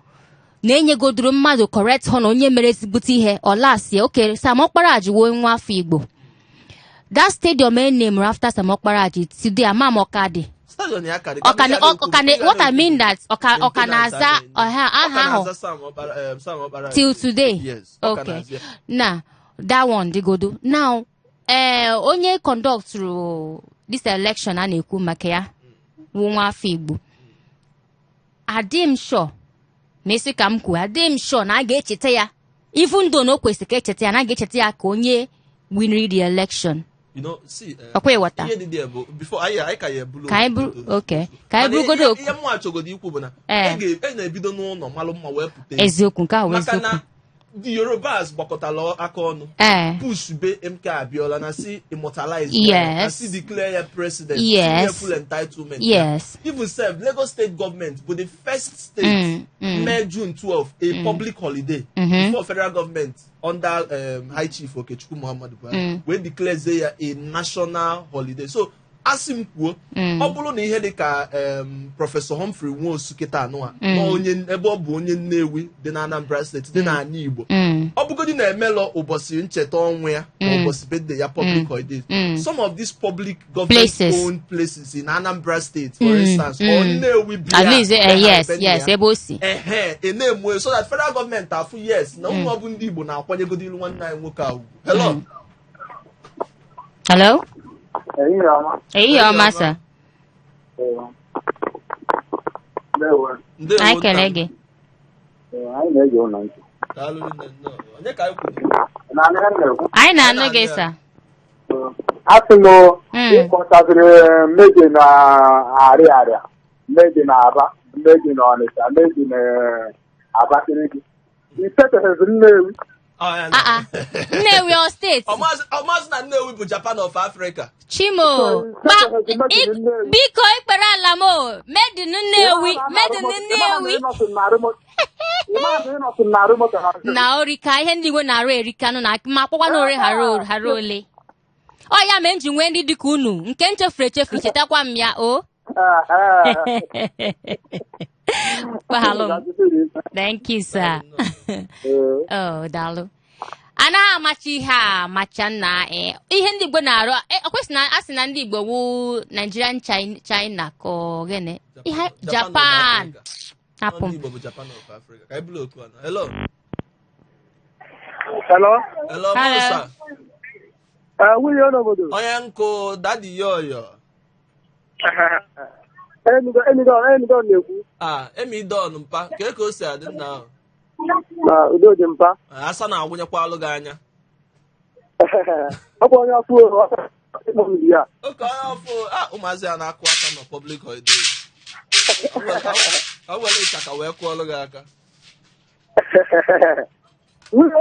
na-enyegodoro mmadụ correct honor, onye mere ezigbote ihe ọlasie? Oke Sam Okparaji woo nwa afọ Igbo, that stadium e named after Sam Okparaji today, ama m ọka dị. Stadion ya karị. Ọka what I mean that ọka na-aza ọha aha ahụ. Sam Okpara Till today. Yes, ọ ka na-aza ya. Na that one dịgodo now, onye conductụrụ this election a na-ekwu maka ya wụ nwa afọ Igbo, adị m sure ma isi ka m kwuo, adị m sure na a ga-echeta ya, even though na o kwesịrị ka echeta ya, na a ga-echeta ya ka onye winri the election. See, Ọkwa ịghọta? ihe dị there bụ before anyị ka ya ebulu Ka anyị buru, okay, ka anyị Mana burugodo okwu. Ihe mụ achọgodo ikwu bụ na e na-ebido n'ụlọ malụ mma wee pụta ezi. Eziokwu, nke ahụ bụ Maka eziokwu. na the Yorubas gbakọtara aka ọnụ push be MK Abiola na si immortalize ya, na si declare ya president, tinye full entitlement. Even sef, Lagos State government bụ the first state May June 12 a public holiday before federal government under High Chief Okechukwu Muhammadu Buhari wee declare ya a national holiday. So Asị m kwuo, ọ bụrụ na ihe dị ka Prọfesọ Humphrey Nwosu kịta anụwa na onye ebe ọ bụ onye Nnewi dị na Anambra Steeti, dị n'ala Igbo, ọ bụgodị na-emelọ ụbọchị ncheta ọnwụ ya ma ụbọchị birthday ya public holidays, some of these public government Places. owned places in Anambra State, for instance, or Nnewi bia At least, yes, ebe yes, ya. ebe o si. Ehe, e na-emu so that federal gọọmenti afụ, yes, na ụmụ ọ bụ ndị Igbo na-akwanyegodi ilu nwanne anyị nwoke a ugwu. Hello. Hello. Ehihie ọma. Ehihie ọma, sir. Ndewo. Ndewo, Anyị kele nna m. gị. Anyị na-ege ụlọ ntị. Daalụ rinne, nnọọ. Onye ka anyị kwuru? Na ihe m na-ekwu. Anyị na-anụ Anyị gị, na-anụ. Sir. Asị m, ịkọtaziri mmeji na Arịarịa, mmeji na Aba, mmeji na Ọnịcha, mmeji na Abakaliki. Iteteghịzi Nnewi. Ọ, ya na. Ah ah, Nnewi ọ steeti? Ọ maazị na Nnewi bụ Japan of Africa. Chimo gba biko, ikpere ala m o medin Nnewi, medin Nnewi. Ịnọsị na arụ moto ha. Na orika ihe ndị Igbo na-arụ erikanụ na ma akpọkwa na ore ghara ole ọ ya mee m ji nwee ndị dịka unu nke m chefuru echefu, chetakwa m ya o. Gbaghalụ m. Thank you, sir. Oh, daalụ. Anaghị amacha ihe a amacha nna, ihe ndị Igbo na-arụ, ọ kwesị na a sị na ndị Igbo wu Nigerian China ka ọ gịnị ihe Japan of Africa. Hapụ Ndị m. Igbo bụ Japan of Africa. Ka anyị bụrụ oku a na. Hello. Hello? Hello, Hello. Musa. Nwunye n'obodo. Onye nkụ, dadi yoyo. Emigo Emigo na-ekwu. Ah, Emi Don mpa, ka o si adị nna ahụ? Na udo dị, mpa. Ah, asa na-agwụnyekwa alụ gị anya. Ọ bụ onye ọfụ ịkpọ m ya. Oke onye ọfụ, ah, ụmụazị a na-akụ aka na public holiday. Ka o were ịchaka wee kụọlụ gị aka. Nwunye.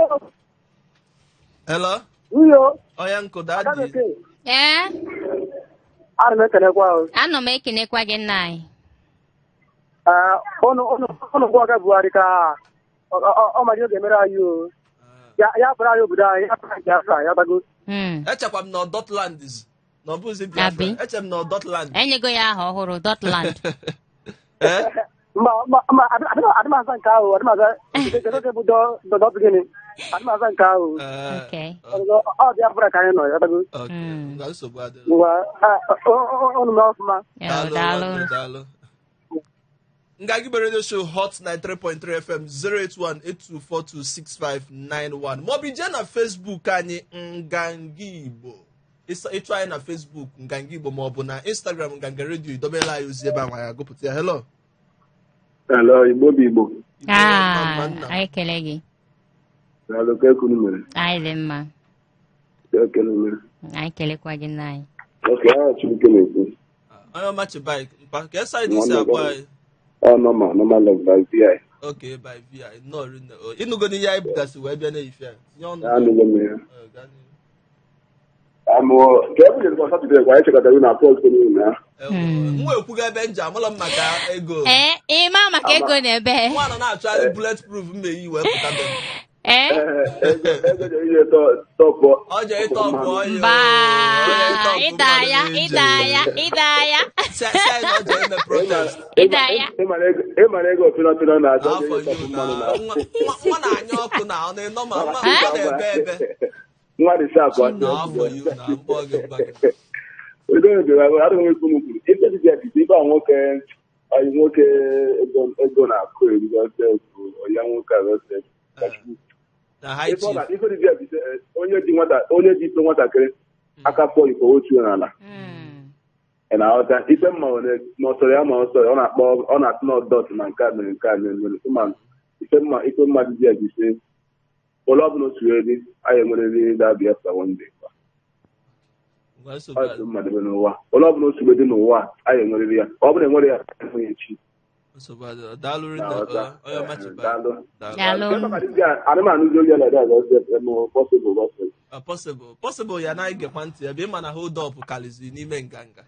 Hello? Nwunye. Onye nkụ, dadi. Adabeke. Ee. Ana m ekelekwa ahụ. Anọ m ekenekwa gị, nna anyị. Ụnụ gwa ọga Buhari ka ọ mara ihe ọ ga-emere anyị o. Ya bụrụ anyị obodo anyị, ya bụrụ anyị Biafra, ya bago. Echekwa m na Dotland is na ọ bụzi Biafra. Abi. Eche m na Dotland. Enyego ya aha ọhụrụ, Dotland. Eh? Mba, mba, mba, adịmaza nke ahụ, adịmaza kedu oge bụ dọ gịnị? Adịmaza nke ahụ. Eh, Okay. Ọ Biafra ka anyị nọ, ya bago. Okay. Mm. Ngwa, nsogbu adịrọ. Ngwa, ụnụ mee ọfụma. Yo, Daalụ, daalụ. nwanne, daalụ. Nganga Igbo Radio Show, Hot 93.3 FM, 08182426591, maọbụ ije na Facebook anyị, Nganga Igbo. Ịchụ anyị na Facebook, Nganga Igbo, maọbụ na Instagram, Nganga Radio, idobela anyị ozi ebe ahụ, anyị agụpụta ya. Hello. Hello, Igbo bụ Igbo. Igbo, Ah, mma nna. anyị kele gị. Daalụ, ka ekunu mere. Anyị dị mma. Ka ekele mere. Anyị kelekwa gị, nna anyị. Ok, aha Chibuike na-ekwu. Onye ọma Chibike mpa, ka esi isi akpọ anyị? Ọ normal, normal love by VI. Okay, by VI. Nnọọ rinne. O, ịnụgo n'ihe anyị bugasị wee bịa n'eyife a, tinye ọnụ. Anụgo m ya. Eh, gaa n'ihu. Amụ ka e bunyere Satọde kwa anyị chekọtara na pọs kwenu na. Eh, m wee kwuga ebe nje amụla m maka ego. Ee, ịma maka ego na ebe. Nwa nọ na-achọgharị bullet proof m meyi wee pụta be m. Ee. Ego ego dị ihe tọpụ. Ọ jee ịtọpụ ọya. Mba, ịda ya, ịda ya, ịda ya. Si anyị na ọ jee eme protest. Ịda ya. Ịmara ego pịnọ pịnọ na-achọ Afọ ịtọpụ yu mmanụ na na. nwa na-anya ọkụ na ọ na-enọ ma nwa nwa na-ebe ebe. Nwa dị sharp. Na afọ yu na mkpọ gị mgba gị. Udo dị, adịghị m ekwu m kwuru. Ife dị ya bido ibe a nwoke anyị nwoke ego ego na-akụ erigo ya nwoke a gọzie. Na high Ife ọ chief. ife dị ya bido, onye ji nwata, onye ji ife nwatakịrị aka pụọ iko otu n'ala. Ị na-aghọta ife mma ọ ma ọ sọrọ ya ma ọ sọrọ ya, ọ na-akpọ, ọ na-atụ na dọt na nke a mere, nke a mere ma ife mma ife mmadụ ji ya jise ụlọ ọbụla otu eri anyị enwerezi da Biafra one day. Ngwa, nsogbu Ọ dị mmadụ dị n'ụwa, ụlọ ọbụla otu dị n'ụwa anyị enwerezi ya, ọ bụrụ enwere ya enweghị echi. Nsogbu adịrọ. Daalụ rinne. Na-aghọta. Onye ọma Chibike. Daalụ. Daalụ. Daalụ. Nke maka dịbịa, anụmanụ ụzọ ya like that, possible, possible. Possible, possible ya na igekwa ntị ebe ịma na hold up karịziri n'ime nganga.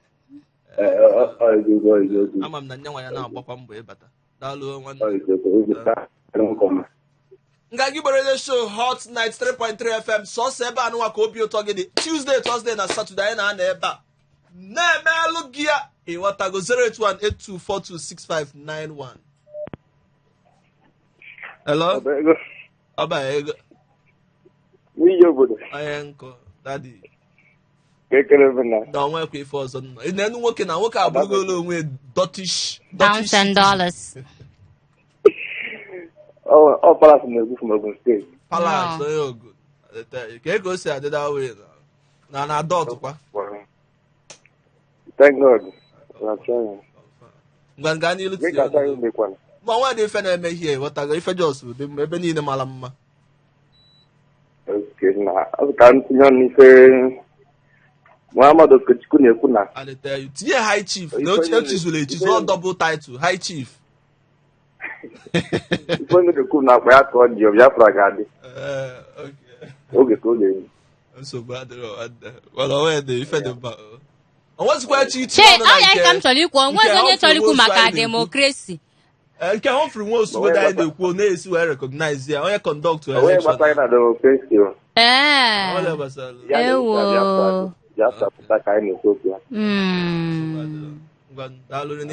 Ee, ọ eziokwu, ọ eziokwu. Ama m na nyanwa ya na-agbakwa mbọ ịbata. Daalụ, nwanne. Ọ eziokwu, eziokwu. Nwoke ọma. Nganga Igbo Radio Show, Hot 93.3 FM, sọsọ ebe anụnwa ka obi ụtọ gị dị. Tuesday, Thursday na Saturday, anyị na-anọ ebe a. Na-emelụ gị ya. Ịghọtago? 08182426591. Hello? Ọba ego. N'iyi obodo. Onye nkụ, daddy. Ekele m na. Na onwekwa ife ọzọ nọ. N'enu nwoke na nwoke abụrụgola onwe dọtish. Pounds and dollars. Ọ Palace na-egwu from Ogun Steeti. Palace onye Ogun. Ka ego si adịda wee na na adọt kwa. Thank God. Ngwa nga n'ilu tinye ọnụ. Ma nwa dị ife na-eme ihe, ịghọtago? Ife jos dị mma, ebe niile mara mma. Ka m tinye ọnụ ife Muhammad Okechukwu na-ekwu na tinye high chief na echizuru echizu, ọ double title high chief. Ife onye na-ekwu na akpa ya ka ọ dị, Biafra ga-adị oge ka oge. Nsogbu adịrọ, mana onwe dị ife dị mma. Onwezikwa echi itinye ọnụ na nke ka m chọrọ ikwu, onwezi onye chọrọ ikwu maka demokrasi. Nke Humphrey Nwosu anyị na-ekwu na-esi wee recognize ya, onye conduct election. Ee. Ewo.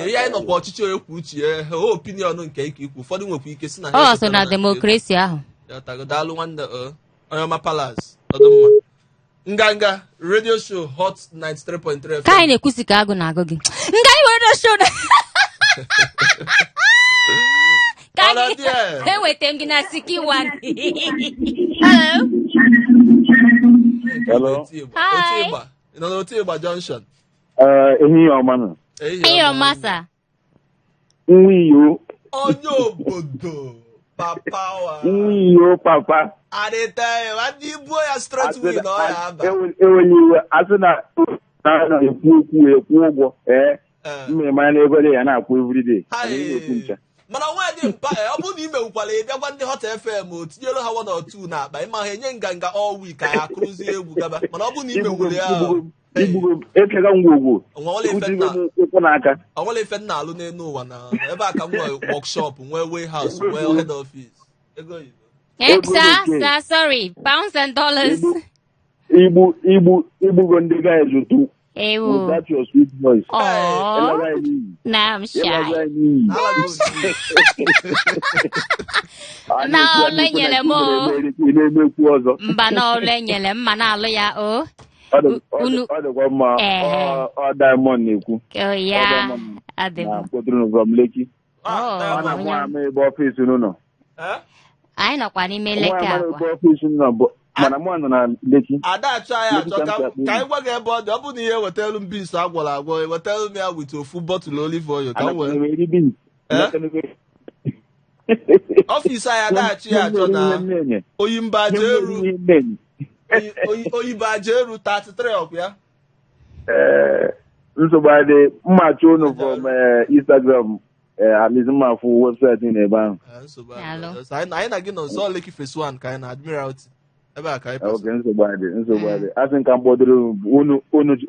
Ihe anyị nọkwa ọchịchị onye kwuo uche ya, opinion nke ike ikwu, ụfọdụ nwekwa ike si na ọ so na demokrasi ahụ. Daalụ nwanne, onye ọma Palace, ọdụ mma. Nganga radio show Hot 93.3 FM. Ka anyị na-ekwusi ka agụ na-agụ gị. Nga anyị were show na ka anyị enweta m gị na Sikiwan. Hello. Hello. Hi. Ị nọ n'otu Ịgba Junction? Ehihie ọma nọ. Ehihie ọma sa. Nwa iyo. Onye obodo papa wa. Nwa iyo papa. Adịta ya, nwanne ibuo ya straight win ọ ya aba. Eweli iwe, asị na na-ekwu okwu ekwu ụgwọ. Ee. Mmiri na ego ya na-akwụ everyday. Mana nwa dị mpa, ọ bụrụ na ime nkwala ị bịagwa ndị Hot FM o tinyere ha 1 or 2 n'akpa, ịma ha enye nganga all week anyị akụrụzie egwu gaba. Mana ọ bụrụ na ime nwere ya ekega ngwogwo onwere ife nna alụ n'elu ụwa na ebe a ka m nwee workshop, nwee warehouse, nwee head office. Ego oyibo. Sir, sorry, pounds and dollars. Igbugo ndị guys ụtụ. Ewo. With that your sweet voice. Oh. Now I'm shy. Na ọlụ enyere m o. Mba na ọlụ enyere m ma na-alụ ya o. Ọ dịkwa mma. Ọ Diamond na-ekwu. Ya adị m. Kpọtụrụ from Lekki. Ọ na-amụ ama ebe ọfịs unu nọ. Anyị nọkwa n'ime Lekki akwa. Mana mụ nọ na Lekki. Ada achọ anyị achọ ka anyị gwa gị ebe ọ dị. Ọ bụrụ na ihe wetelu m beans agwọrọ agwọ, ewetelu m ya with ofu bọtụlụ olive oil ka m wee. Ọfịs anyị ada achọ ya achọ na Oyimba Ajeru 33 ọkụ ya. Nsogbu adị, mma achọ unu from Instagram. At least mma afụ webụsaịtị na ebe ahụ. Anyị na gị nọ nso Lekki Phase 1 ka anyị na Admiralty. Ebe a ka anyị oge nsogbu adị, nsogbu adị. Asị nka m kpọdoro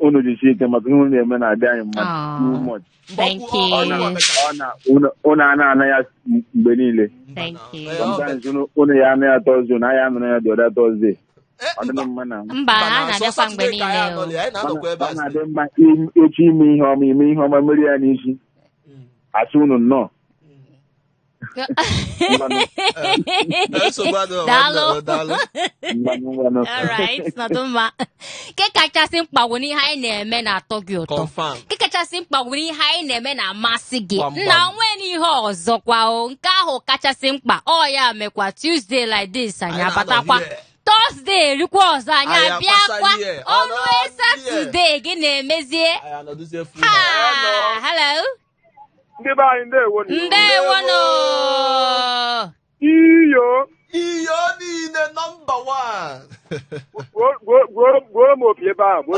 unu jisie ike maka ihe unu na-eme na-adị anyị mma too much. Thank you. Unu ana ana ya mgbe niile. Thank you. Sometimes unu ya anụ ya Thursday, na ya anụrụ ya the other Thursday. Ọ dị mma na mba a na-abịakwa mgbe niile. Ọ na-adị mma echi ime ihe ọma, ime ihe ọma mmeri ya n'isi. Asị unu nnọọ. Daalụ. Alright, nọdụ mma. Nke kachasị mkpa bụ n'ihe anyị na-eme na-atọ gị ụtọ. Nke kachasị mkpa bụ n'ihe anyị na-eme na-amasị gị. Nna nwe n'ihe ọzọkwa o, nke ahụ kachasị mkpa. Ọ ya mekwa Tuesday like this anyị abatakwa. Thursday erikwa ọzọ anyị abịakwa. Ọrụ Saturday gị na-emezie. Ha, hello. Ndị be anyị ndewo. Ndewo nụ. Iyo. Iyo niile nọmba 1. Gbuoro m opi ebe ahụ.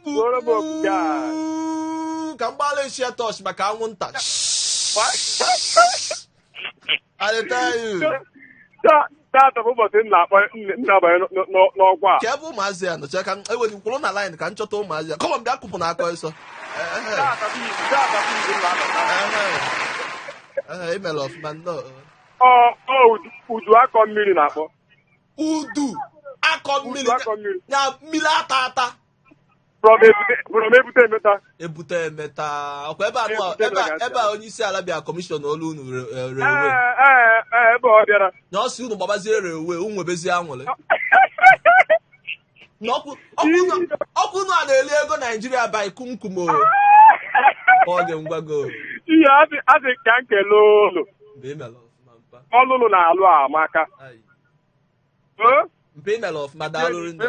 Gbuoro m opi. Ka m gbalị share touch maka anwụnta. I tell you. Tata bụ ụbọchị m na-abanye n'ọkwa a. Ka ebe ụmụazị ya nọcha ka eweli kwụrụ na line ka m chọta ụmụazị ya. Kọmọ m bịa kụpụ n'aka ọsọ. Imere ọfụma nnọọ. Ọ udu akọ mmiri na-akpọ. Udu akọ mmiri. Ya mmiri ata ata. From Ebute, from Ebute Emeta. Ebute Emeta. Ọkwa ebe a nụ Ebute ebe a Emeta. ebe a onye isi ala bịa commission olu unu railway. Ee, ee, ee, ebe ọ bịara. Na ọ sị unu gbabazie railway, unu nwebezie anwụlị. Na ọkụ unu a na-eli ego Naijiria by kumkum o. Ọ dị ngwago. Ihe asị ka m kelee ụlụ. Mgbe ị mere ọfụma mpa. Ọlụlụ na-alụ amaka. Ayi. O? Mgbe ị mere ọfụma, daalụ rinne.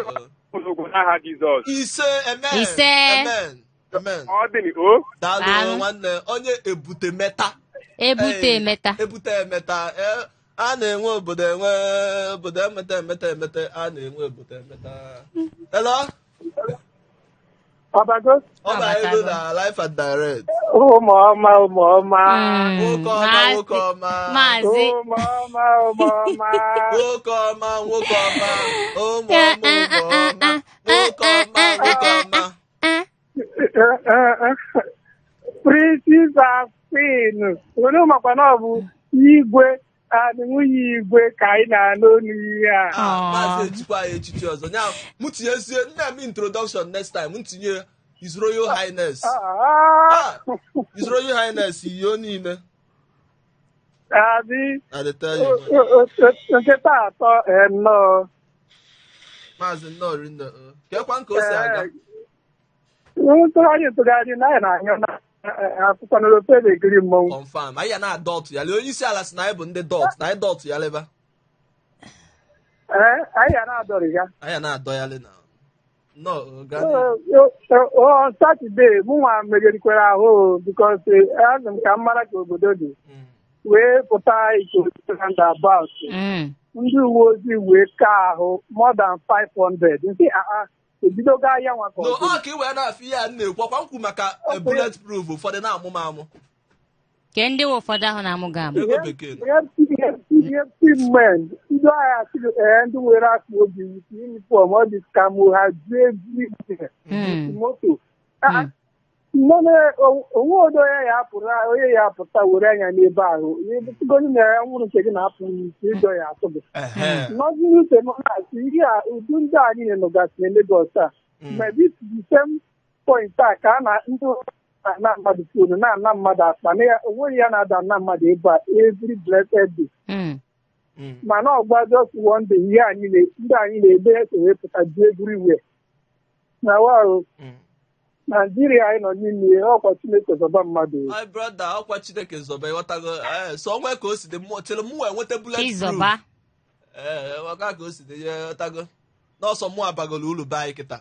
Ozugbo n'aha Jizọs. Ise, amen. Ise. Amen. Amen. Ọ dị o. Daalụ Daalụ. nwanne onye Ebute Meta. Ebute Ee, Emeta. Ebute Emeta. Ee, a na-enwe obodo enwe obodo emeta emeta emeta a na-enwe obodo emeta. Hello? Ọbago. Ọ ba ego na Life and Direct. Ụmụ ọma, ụmụ ọma. Nwoke ọma, nwoke ọma. Maazị. Ụmụ ọma, ụmụ ọma. Nwoke ọma, nwoke ọma. Ụmụ ọma, ụmụ ọma. Nwoke ọma, nwoke ọma. Princess and Queen. Unu makwa na ọ bụ igwe and nwunye igwe ka anyị na-anụ olu ihe a. Ah, maazị echikwa anyị echichi ọzọ. Nya, mụ tinyezie nne m introduction next time. M tinye His Royal Highness. Ah, Ah, His Royal Highness iyo niile. Abi, I dey tell you, man. nkịta atọ nnọọ. Maazị nnọọ rinne. Kekwa nke o si aga. Ntụgharị ntụgharị na anyị na-anyụ na akwụkwọ n'ofe na-ekiri mmọnwụ. Confirm. Anyị ya na-adọtụ ya. Lee onye isi ala sị na anyị bụ ndị dọt. Na anyị dọtụ ya leba. Ee, anyị ya na-adọrị ya. Anyị ya na-adọ ya le na. Nnọọ, gaa n'ihu. On Saturday, mụnwa megerikwara ahụ because azụ m ka m mara ka obodo dị wee pụta Ikorodu roundabout. Ndị uwe ojii wee kaa ahụ more than 500. Nke aa ebidogo ahịa nwa ka No, ọ ọ ka ị wee na-afụ ihe a m na-ekwu ọkwa m kwu maka bullet proof ụfọdụ na-amụ m amụ. Ke ndị nwe ụfọdụ ahụ na-amụ gị amụ. Ego bekee. AFC men ndị agha sịrị ee ndị nwere akpa obi with uniform ọ dị ka mụ ha ju everywhere moto. Nne onwe odo onye ya apụrụ onye ya apụta were anya n'ebe ahụ ebutugodi na ya nwụrụ nke gị na-apụ n'isi ịjọ ya atụ gị. Nọzi n'uche m na-asị ihe a udu ndị a niile nọgasị na Lagos a ma this the same point a ka a na ndị na-ana mmadụ phone na-ana mmadụ akpa na ya onweghị ya na-ada na mmadụ ebe a every blessed day. Mana ọgba just one day ihe anyị ndị anyị na-ebe eso wee pụta ju everywhere na warụ Naijiria anyị nọ n'ime ya, ọkwa Chineke zọba mmadụ. My brother, ọkwa Chineke zọba ịghọtago. Ee, so onwe ka o si dị mmụọ chere mụ wee nweta bullet proof. Ịzọba. Ee, ọka ka o si dị ya ịghọtago. N'ọsọ mụ abagolo ulu be anyị kịta.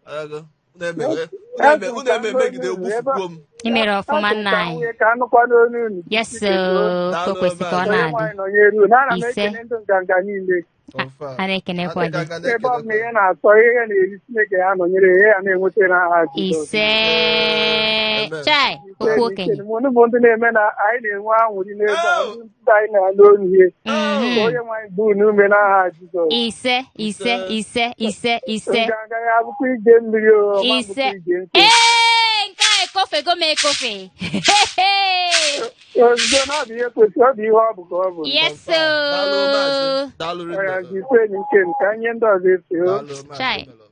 Ịghọtago? Unu eme emegide egbufukwuo m. Ị mere ọfụma nna Asị m ka anyị. nwunye ka anụkwa n'onu unu. Yes, sir. Ka o kwesị ka ọ Onye na-adị. nwaanyị nọnyere unu. Ana m Ise. ekele ndị nganga niile. Confirm. A na-ekenekwa gị. Ebe ọ bụla ihe na-atọ ihe na-eri Chineke ya nọnyere ihe ya na-enweta n'aha Jizọs. Ise. Amen. Chai, okwu okenye. Unu bụ ndị na-eme na anyị na-enwe anwụrị n'ebe a, ndị anyị na-anụ olu ihe. Onye nwaanyị bụ unu ume n'aha Jizọs. Ise, ise, ise, ise, ise. Nganga ya abụkwa ije mmiri o, ọma bụkwa Ise. ije nkụ. Ee, nke a ekofego m ekofe. Ozugbo na ọ bụ ihe kwesịrị, ọ bụ ihe ọ bụ ka ọ bụ. Yes, Daalụ maazị. sir. Daalụ Ọya rinne. jikwa enyi nke m ka nye ndị ọzọ efe o. Daalụ maazị. Chai. Bello.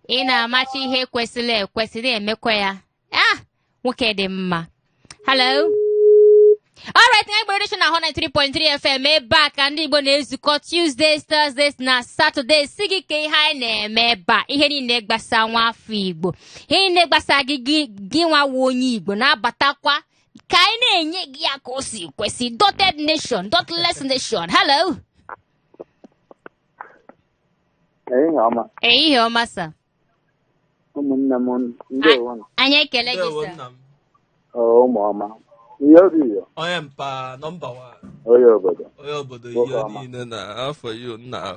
Ị na-amachi ihe kwesịrị ekwesị na-emekwa ya. Ah, nwoke dị mma. Hello. Alright, anyị gbere na 103.3 FM ebe a ka ndị Igbo na-ezukọ Tuesdays, Thursdays na Saturdays si gị ka ihe anyị na-eme ebe a ihe niile gbasa nwa afọ Igbo ihe niile gbasa gị gị nwa wụ onye Igbo na-abatakwa ka anyị na-enye gị ya ka o si kwesị dotted nation dotless nation. Hello. Ehihie ọma. Ehihie ọma sir. Ụmụnne m, ndewo. Anyị ekele gị Ndewo sir. nna m. Ụmụ ọma. Ihe obi iyo. Onye mpa number 1. Onye obodo. Onye obodo Nwoke ihe ọma. niile na afọ iyo nna.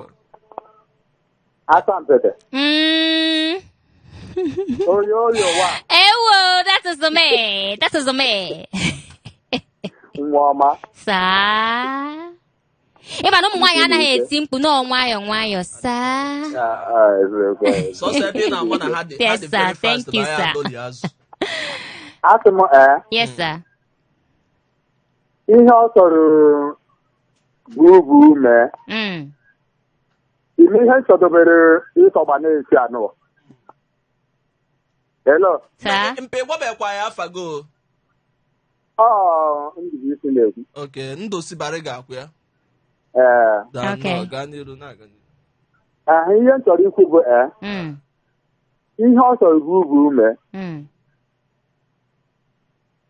Asampete. Onye oyo wa. Ewo, that is the man. That is the man. Nwa ọma. Saa. Ịma na ụmụ nwaanyị anaghị eti mkpu nọọ nwayọọ nwayọọ saa. Sọsọ ebe ị na-ama na ha dị ha Yes, dị sir. very fast Thank you, na ya sir. adọli azụ. Asị m ee. Yes, sir. Ihe ọ sọrọ bubu mee. Ime ihe nchọdobere ịtọgba na-esi anụ. Hello. Saa. Mpe gwabekwa ya afa go. Ọ Ndubuisi na-ekwu. Okay, ndụ si Bariga akwụ ya. Ee. Daa Okay. nnọọ, gaa n'iru na-aga n'iru. Ihe m chọrọ ikwu bụ ihe ọ chọrọ bụ ugwu ume.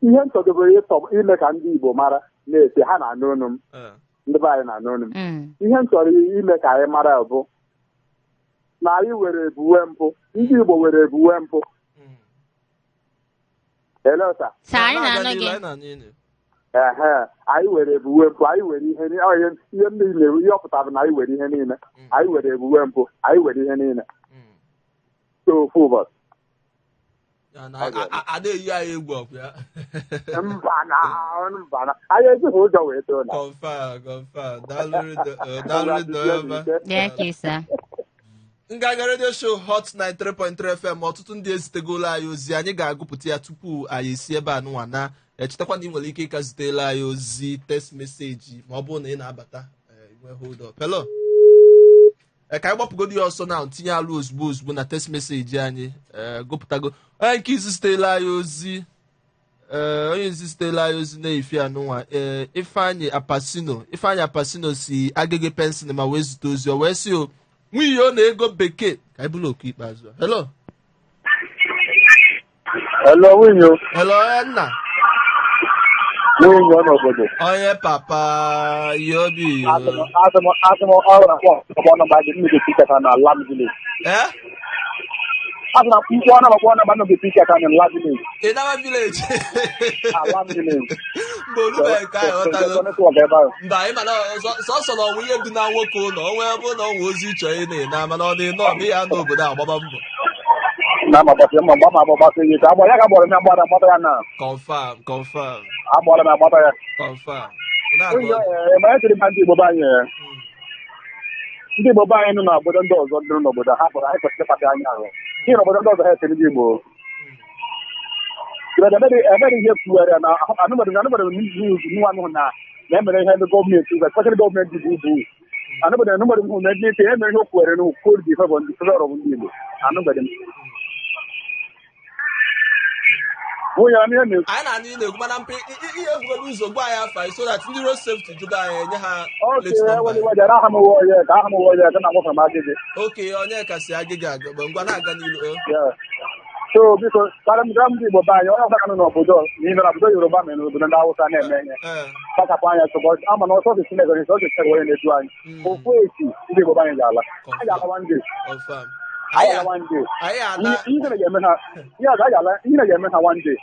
Ihe m chọdobere ime ka ndị Igbo mara na-ete ha na-anụ onu m. Ndị be anyị na-anụ onu m. Ihe m chọrọ ime ka anyị mara bụ na anyị were ebuwe mpụ. Ndị Igbo were ebuwe mpụ. Hello, sir. Saa, anyị Na-aga na-anụ n'iru, gị. anyị na-anụ ị na-ekwu. Ehe, anyị were ebuwe mpụ, anyị were ihe niile, ihe m niile, ihe ọ pụtara bụ na anyị were ihe niile. Anyị were ebuwe mpụ, anyị were ihe niile. So ofu ụbọchị. Ya na a na-eyi anyị egwu ọkụ ya. Mba na mba na anyị ejighị ụjọ wee too na. Confirm, confirm. Daalụ ọma. Bịa ka ịsa. Nganga Radio Show Hot 93.3 FM ọtụtụ ndị ezitegolu anyị ozi anyị ga-agụpụta ya tupu anyị esi ebe a nụnwa na echetakwa na ị nwere ike ịka zitela anyị ozi text message ma ọ bụrụ na ị na-abata nwee hold up. Hello. Ka anyị gbapụgodo ya ọsọ na tinye alụ ozugbo ozugbo na text message anyị gụpụtago onye nke izi zitela anyị ozi onye izi zitela anyị ozi na-efi anụnwa Ifeanyị Apasino si Agege Pensil ma wee zite ozi o wee sị o nwunye ọ na-ego bekee ka anyị bụrụ oku ikpeazụ. Hello. Hello, nwunye. Hello, nna. Nwunye n'obodo. Onye papa yobi. Asị m ọrụ akpọ nọmba gị nnukwu pikata na Lam Village. Eh? Asị na mkpọ nọmba kpọ nọmba nnukwu pikata na Lam Village. Ị nama village. Lam Village. Mgbe olubeghị ka anyị ghọtago. Mba, anyị mana sọsọ na ọnwụ ihe dị na nwoke ụlọ onwe ebe na ọnwụ ozi ịchọ ị na-ena mana ọ na-ene ọma ihe n'obodo agbaba mbọ. Na ma gbasị ma mgba ma gbasị gị ka agba ya ka gbọrọ m agbara agbata ya na. Confirm, confirm. Agbara m agbata ya. Confirm. Ma ya chere ma ndị Igbo be anyị ndị Igbo be anyị nọ n'obodo ndị ọzọ ndị n'obodo ha kpọrọ anyị kwesịrị ịkpata anya ahụ. Ndị n'obodo ndị ọzọ ha esere ndị Igbo. Emere ihe kwuwere na anụmere news nwa anụhụ na emere ihe ndị gọọmenti ụzọ especially gọọmenti bụ ugwu. Anụmere anụmere hụ na ndị emere ihe kwuwere na kwuru dị favor ndị favor ndị Igbo. Anụmere m. Anyị na-anụ ị na-ekwu mana mpe ihe ebugodo ụzọ gwa anyị afa so that ndị road safety jụgo anyị enye ha oke onye kasị agịga agba ngwa na-aga n'ilu. So biko karịa ndị Igbo be anyị onye ọbụla nọ n'obodo n'ime na obodo Yoruba mere n'obodo ndị Hausa na-eme ihe kpachapụ anya tụkọ ama na ọsọ Chineke ọsọ Chineke onye na-edu anyị ofu esi ndị Igbo be anyị ga-ala anyị ga-ala one day. Ihe ga-eme ha one day.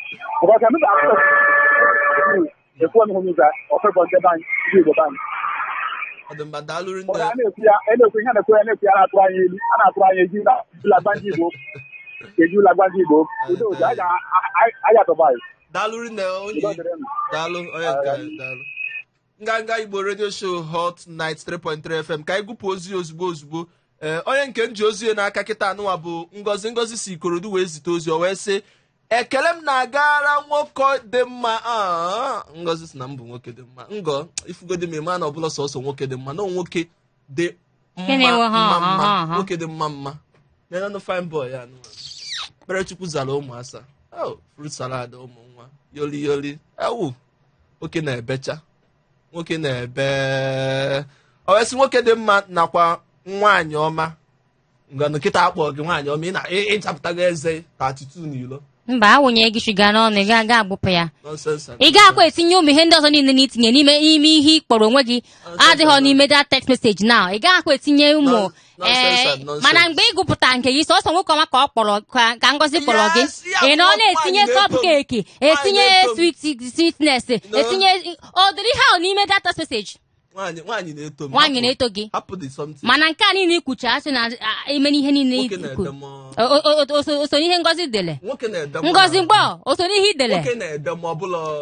Ekwu m hụ ụzọ ọfebọ ndị be anyị ndị Igbo be anyị. Na-ekwu ihe na-ekwu ya na-ekwu ya na-atụ anyị ilu a na-atụ anyị eji ụlagba ndị Igbo eji ụlagba ndị Igbo udo udo anyị atọba anyị. Daalụ nne onye daalụ onye nke daalụ. Nganga Igbo Radio Show Hot 93.3 FM ka anyị gụpụ ozi ozugbo ozugbo. Onye nke m ji ozi n'aka kịta anụnwa bụ Ngozi Ngozi si Ikorodu wee zite ozi o wee sị ekele m na-agara nwoke dị mma. Ngozi si na m bụ nwoke dị mma. Ngọ ifugodi m ịma na ọbụla sọsọ nwoke dị mma na nwoke dị mma mma nwoke dị mma mma nenanụ fine boy ya anụnwa kpere Chukwu zara ụmụ asa fruit salad ụmụ nwa yoli yoli ewu nwoke na-ebecha nwoke na-ebe o wee sị nwoke dị mma nakwa nwaanyị ọma. Ngwanụ nkịta akpọ gị nwaanyị ọma ị na-ịchapụtago eze 32 n'ilo. Mba, awụnye gị shuga n'ọnụ ị ga-aga agbụpụ ya. Ị ga-akwa etinye ụmụ ihe ndị ọzọ niile na itinye n'ime ime ihe ị kpọrọ onwe gị adịghọ n'ime that text message now. Ị ga-akwa etinye ụmụ mana mgbe ị gụpụta nke gị sọsọ nwoke ọma ka ọ kpọrọ ka Ngozi kpọrọ gị ị nọ na-etinye cupcake etinye sweetness etinye ọ dịrị ihe ahụ n'ime that text message. Nwaanyị na-eto m. Nwaanyị na-eto gị. Mana nke a niile ikwucha asị na ime ihe niile ikwu oso n'ihe Ngozi dele. Ngozi mgbọ oso n'ihe idele.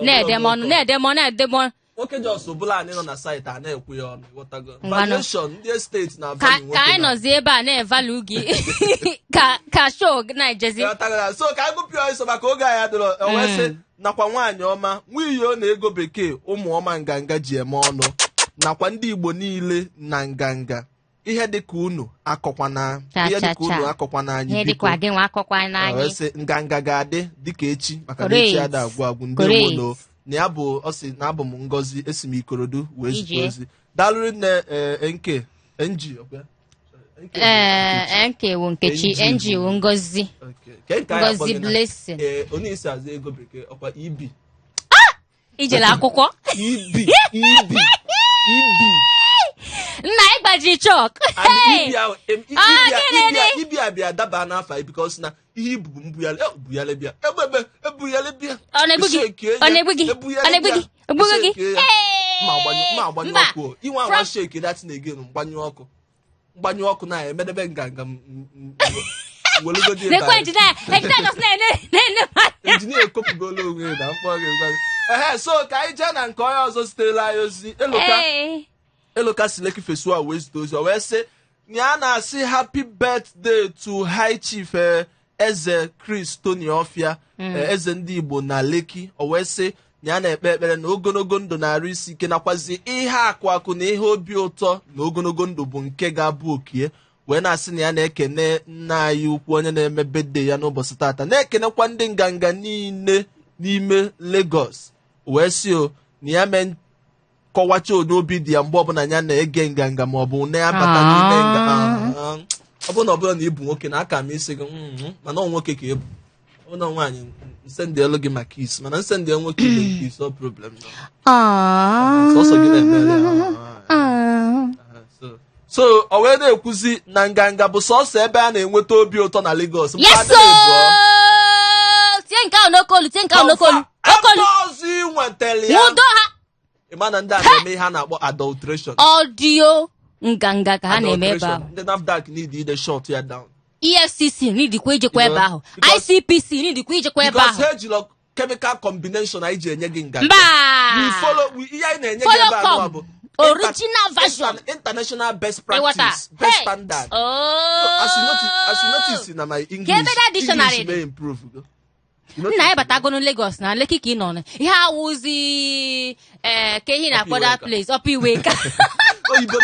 Na-edemọnụ na-edemọ na-edemọ. Nwoke jos bụla anyị nọ na saịtị a na-ekwu ya ọnụ ghọtago. Valuation ndị steeti na value nwoke. Ka anyị nọzi ebe a na-evalu gị ka show na-ejezi. So ka anyị gụpịa ọsọ maka oge anyị adịrọ wee sị nakwa nwaanyị ọma nwunye na ego bekee ụmụ ọma nganga ji eme ọnụ nakwa ndị Igbo niile na nganga Ihe dịka unu akọkwana Cha, ihe cha, dịka unu cha. akọkwana anyị Ihe biko. dịkwa gị nwa akọkwa n'anyị. Wee sị nganga ga-adị dịka echi, maka na echi Correct. ada agwụ agwụ. Ndị Correct. nwono na ya bụ ọ sị na abụ m Ngozi, esi m Ikorodu wee zite Ije. ozi. Daalụrị nne. NK NG ọkwa ya? NK bụ Ee, nke wụ Nkechi. NG. NG wụ Ngozi. Okay. Ke nke anyị akpọ Ngozi gị na- Blessing. Ee, onye isi azụ ego bekee ọkwa EB? Ijele akwụkwọ. EB EB EB. Nna, ịgbaji chọk. And EB ahụ Ah, EB a- gịnị EB a- EB a bịa daba n'afọ anyị because na ihe ibu bụ mbugharị, bugharị bịa egbebe ebugharị bịa. Ọ na-egbu gị? Shake ya, Ọ na-egbu gị? ebugharị Ọ na-egbu bịa, gị? Egbugo gị? shake ya. Hey! Ma agbanyụ ma agbanyụ Mba. ọkụ o. Inwe anwa shake that thing again, mgbanyụ ọkụ, mgbanyụ ọkụ na emedebe nganga m welugodi ebe Nekwe anyị. engineer, engineer just na-ene na-ene m anya. Engineer ekopugolo onwe ya na mkpọ gị gwa gị. Ehe, so ka anyị jee na nke onye ọzọ zitere anyị ozi, Eloka. Hey. Eloka si Lekki Phase 1 wee zite ozi. O wee sị na ya na-asị happy birthday to High Chief Eze Chris Tony Ọfịa, eze ndị Igbo na Lekki. O wee sị na ya na-ekpe ekpere na ogologo ndụ na-arụ isi ike, nakwazi ihe akụ akụ na ihe obi ụtọ na ogologo ndụ bụ nke ga-abụ okie. Wee na-asị na ya na-ekene nna anyị ukwu onye na-eme birthday ya n'ụbọchị tata, na-ekenekwa ndị nganga niile n'ime Lagos. Wee sị o na ya mee kọwacha onye obi dị ya mgbe ọbụla ya na-ege nganga ma ọ bụ na-abata n'ime nga. Ah, ọ bụrụ na ọ bụrụ na ị bụ nwoke na aka m isi gị mana ọ nwoke ka ị bụ. Ọ bụrụ na nwaanyị, nsendị elu gị maka isi, mana nsendị nwoke ibe nke isi, ọ problem nọ. Sọsọ gị na-emere ya. So o wee na-ekwuzi na nganga bụ sọsọ ebe a na-enweta obi ụtọ na Lagos. Mpa Yes. adịghị ebụọ. Ooo! Tie nke ahụ n'okolu, tie nke ahụ n'okolu. Ebe Okolu. ọzọ ị nwetara ya, Nwudo ha. ị ma na ndị a na-eme ihe a na-akpọ adulteration. Audio nganga ka ha na-eme ebe ahụ. Adulteration. Ndị NAFDAC need ide shut ya down. EFCC nidikwa ijekwa ebe ahụ. ICPC nidikwa ijekwa ebe Because ahụ. ha ejila chemical combination anyị ji enye gị nganga. Mba. We follow ihe anyị na-enye gị Follow ebe a come. bụ Original version. International best Ịghọta? practice, best Hey. standard. Oh. As you notice na my English, Ka ebe that dictionary English dị? may improve go. You Nna, anyị batagonu Lagos na Lekki ka ị nọ na ihe awụzi ee ka ihe na-akpọ that Upper place, Upper Iweka. Oyibo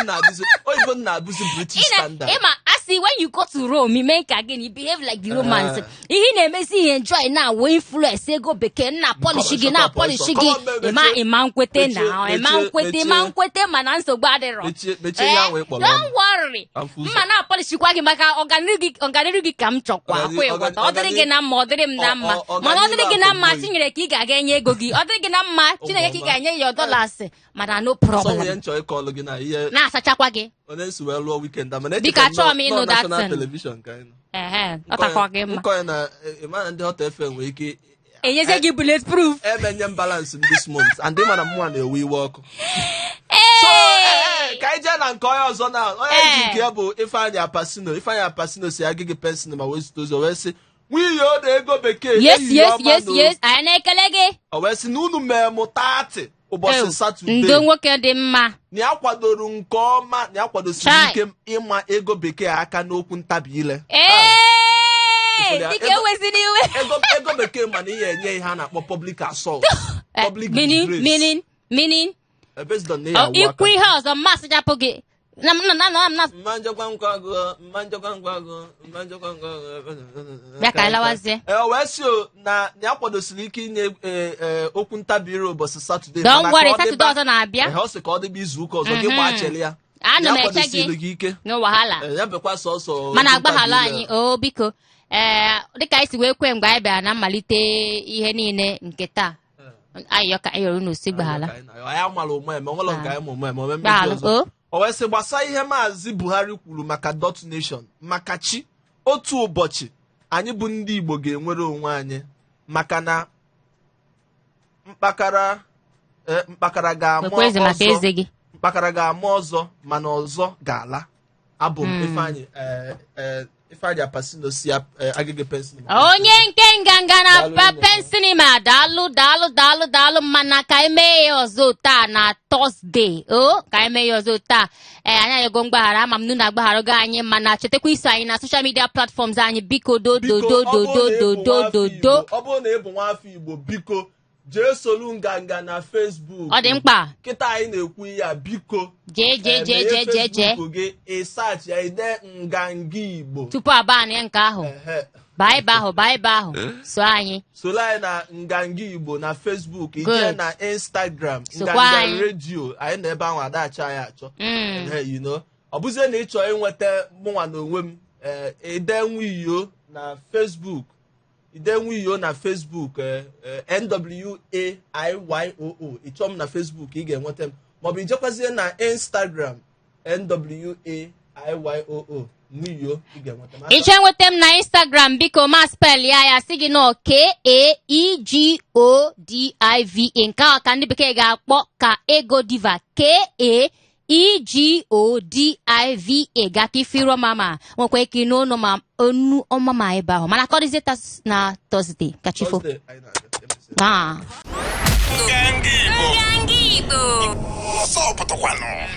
m na-abụzi British standard. Ịma asị, when you go to Rome, ime ka gịnị? Behave like the Romans. Ah. Ihe ị na-emezi, ihe enjoy na wee influence ego bekee na polish gị, na polish gị. Come on, baby, Ịma mechie. ịma nkwete na Mechie, ịma mechie, nkwete, ịma mechie. nkwete, mana nsogbu adịrọ. Mechie, mechie ihe ahụ ị kpọrọ Don't ọnụ. worry. Ka m fụ ụzọ. Mma na polishikwa gị maka ọganiru gị, ọganiru gị ka m chọkwa. Akwa ịghọta, ọ dịrị gị na mma, ọ dịrị m na mma. Mana ọ dịrị gị na mma, ọganiru Chinyere ka ị ga-aga enye ego gị. Ọ dịrị gị na mma, Chineke ka ị ga-enye ya dollars, mana no Sọ nwunye problem. nchọ ịkọlụ gị na ihe Na-asachakwa gị. Onye nsi wee lụọ weekend a, mana Biko, echeta m achọghị m ịnụ nọ that national thing. television ka anyị nọ. Ehe, ọ takwa gị mma. Nkọ ya na ịma na ndị Hot FM nwere ike Enyezie gị bullet proof. Emenye m balance m this month, and ị ma na mụnwa na-ewe iwe ọkụ. So ka anyị jee na nke onye ọzọ na onye ji nke ya bụ Ifeanyị Apasino. Ifeanyị Apasino si Agịgị Pensin ma wee zute ozi. O wee sị nwunye ọ na ego bekee, ehihie ọma nụ. Yes, anyị na-ekele gị. O wee sị na unu mee mụ 30 ụbọchị Ew, Satọde. Ndo, nwoke dị mma. Na ya kwadoro nke ọma, na ya kwadosiri Chai. ike ịma ego bekee aka n'okwu ntabi ile. Ee, Ụfọdụ dịka ewezina iwe. Ego bekee, mana ihe enye ihe a na-akpọ public assault, public Meaning, disgrace. meaning Based on na ya Ọ, awụ ikwu aka. ihe ọzọ, mmasị japụ gị na na na na na. Mma njọkwa nkwa agụ, mma njọkwa nkwa agụ, mma njọkwa nkwa agụ. Bịa ka anyị lawazie. Ee, o wee sị o na ya kwadosiri ike inye okwu ntabi ire ụbọchị Satọde. Don't Mana ka worry, ọ Satọde dịba- ọzọ na-abịa. Ehe, ọ sị ka ọ dịba izu ụka ọzọ gị gbaa chele ya. Ana Ya m eche kwadosiri gị. gị ike. No wahala. Ee, ya bekwa sọsọ Mana okwu agbaghala ntabi anyị ire. o, biko. Ee, dịka anyị si wee kwe mgbe anyị bịara na mmalite ihe niile nke taa, ayọ ka anyị yọrọ unu si gbaghala. Anyị amara ụmụ eme onwere nke anyị ma ụmụ eme ome mmechi Gbaghalụ ọzọ. o. O wee sị gbasa ihe Maazị Buhari kwuru maka Dot Nation, maka chi otu ụbọchị anyị bụ ndị Igbo ga-enwere onwe anyị, maka na mkpakara ga-ama Nwekwa eze maka ọzọ. eze gị. Mkpakara ga-ama ọzọ, mana ọzọ ga-ala. Abụ m Ifeanyị Ifeanyị Apasino si Agege Pensil. Onye nke nganga na Daalụ. Papen Cinema, daalụ, daalụ, daalụ, daalụ. Mana ka anyị mee ya ọzọ taa na Tọzdee o, ka anyị mee ya ọzọ taa. Ee, anyị anyego mgbaghara, ama m na unu agbagharago anyị, mana chetakwa iso anyị na social media platforms anyị, biko. Do do Biko, do ọ do bụrụ do na ị do bụ do nwafọ do Igbo, do. ọ bụrụ na ị bụ nwafọ Igbo, biko. Jee solu Nganga na Facebook. Ọ dị mkpa. Kịta anyị na-ekwu ihe a, biko. Jee, jee, jee, jee, jee, jee. Facebook gị, ị search ya, ide Nganga Igbo. Tupu abaa nke ahụ. Ehe. Baa ebe ahụ, baa ebe ahụ, so anyị. Soro anyị na Nganga Igbo na Facebook, ije Good. na Instagram, Sokwa Nganga anyị. Redio. Anyị na ebe ahụ adacha anyị achọ. Ehe, ọ bụzie na ị chọọ ịnweta mụnwa na onwe m, ide Nwiyo na Facebook, ide Nwiyo na Facebook, Nwaiyo. Ịchọọ m na Facebook, ị ga-enweta m, maọbụ ijekwazie na Instagram, Nwaiyo, Nwiyo, ị ga-enweta m. Ịchọ enweta m na Instagram, biko ma spell ya, ya sị gị nọ Kaegodiva. Nke ahụ ka ndị bekee ga-akpọ ka Ego Diva, Kaegodiva. Ga ka ifiro mama nwekwa ike ịnụ ọnụ ma onu ọma ma ebe ahụ, mana ka ọ dịzie na Thursday ka chifo. Thursday, anyị na-abịa. Ah. Nganga Igbo. Nganga Igbo. Ọsọ pụtakwanụ.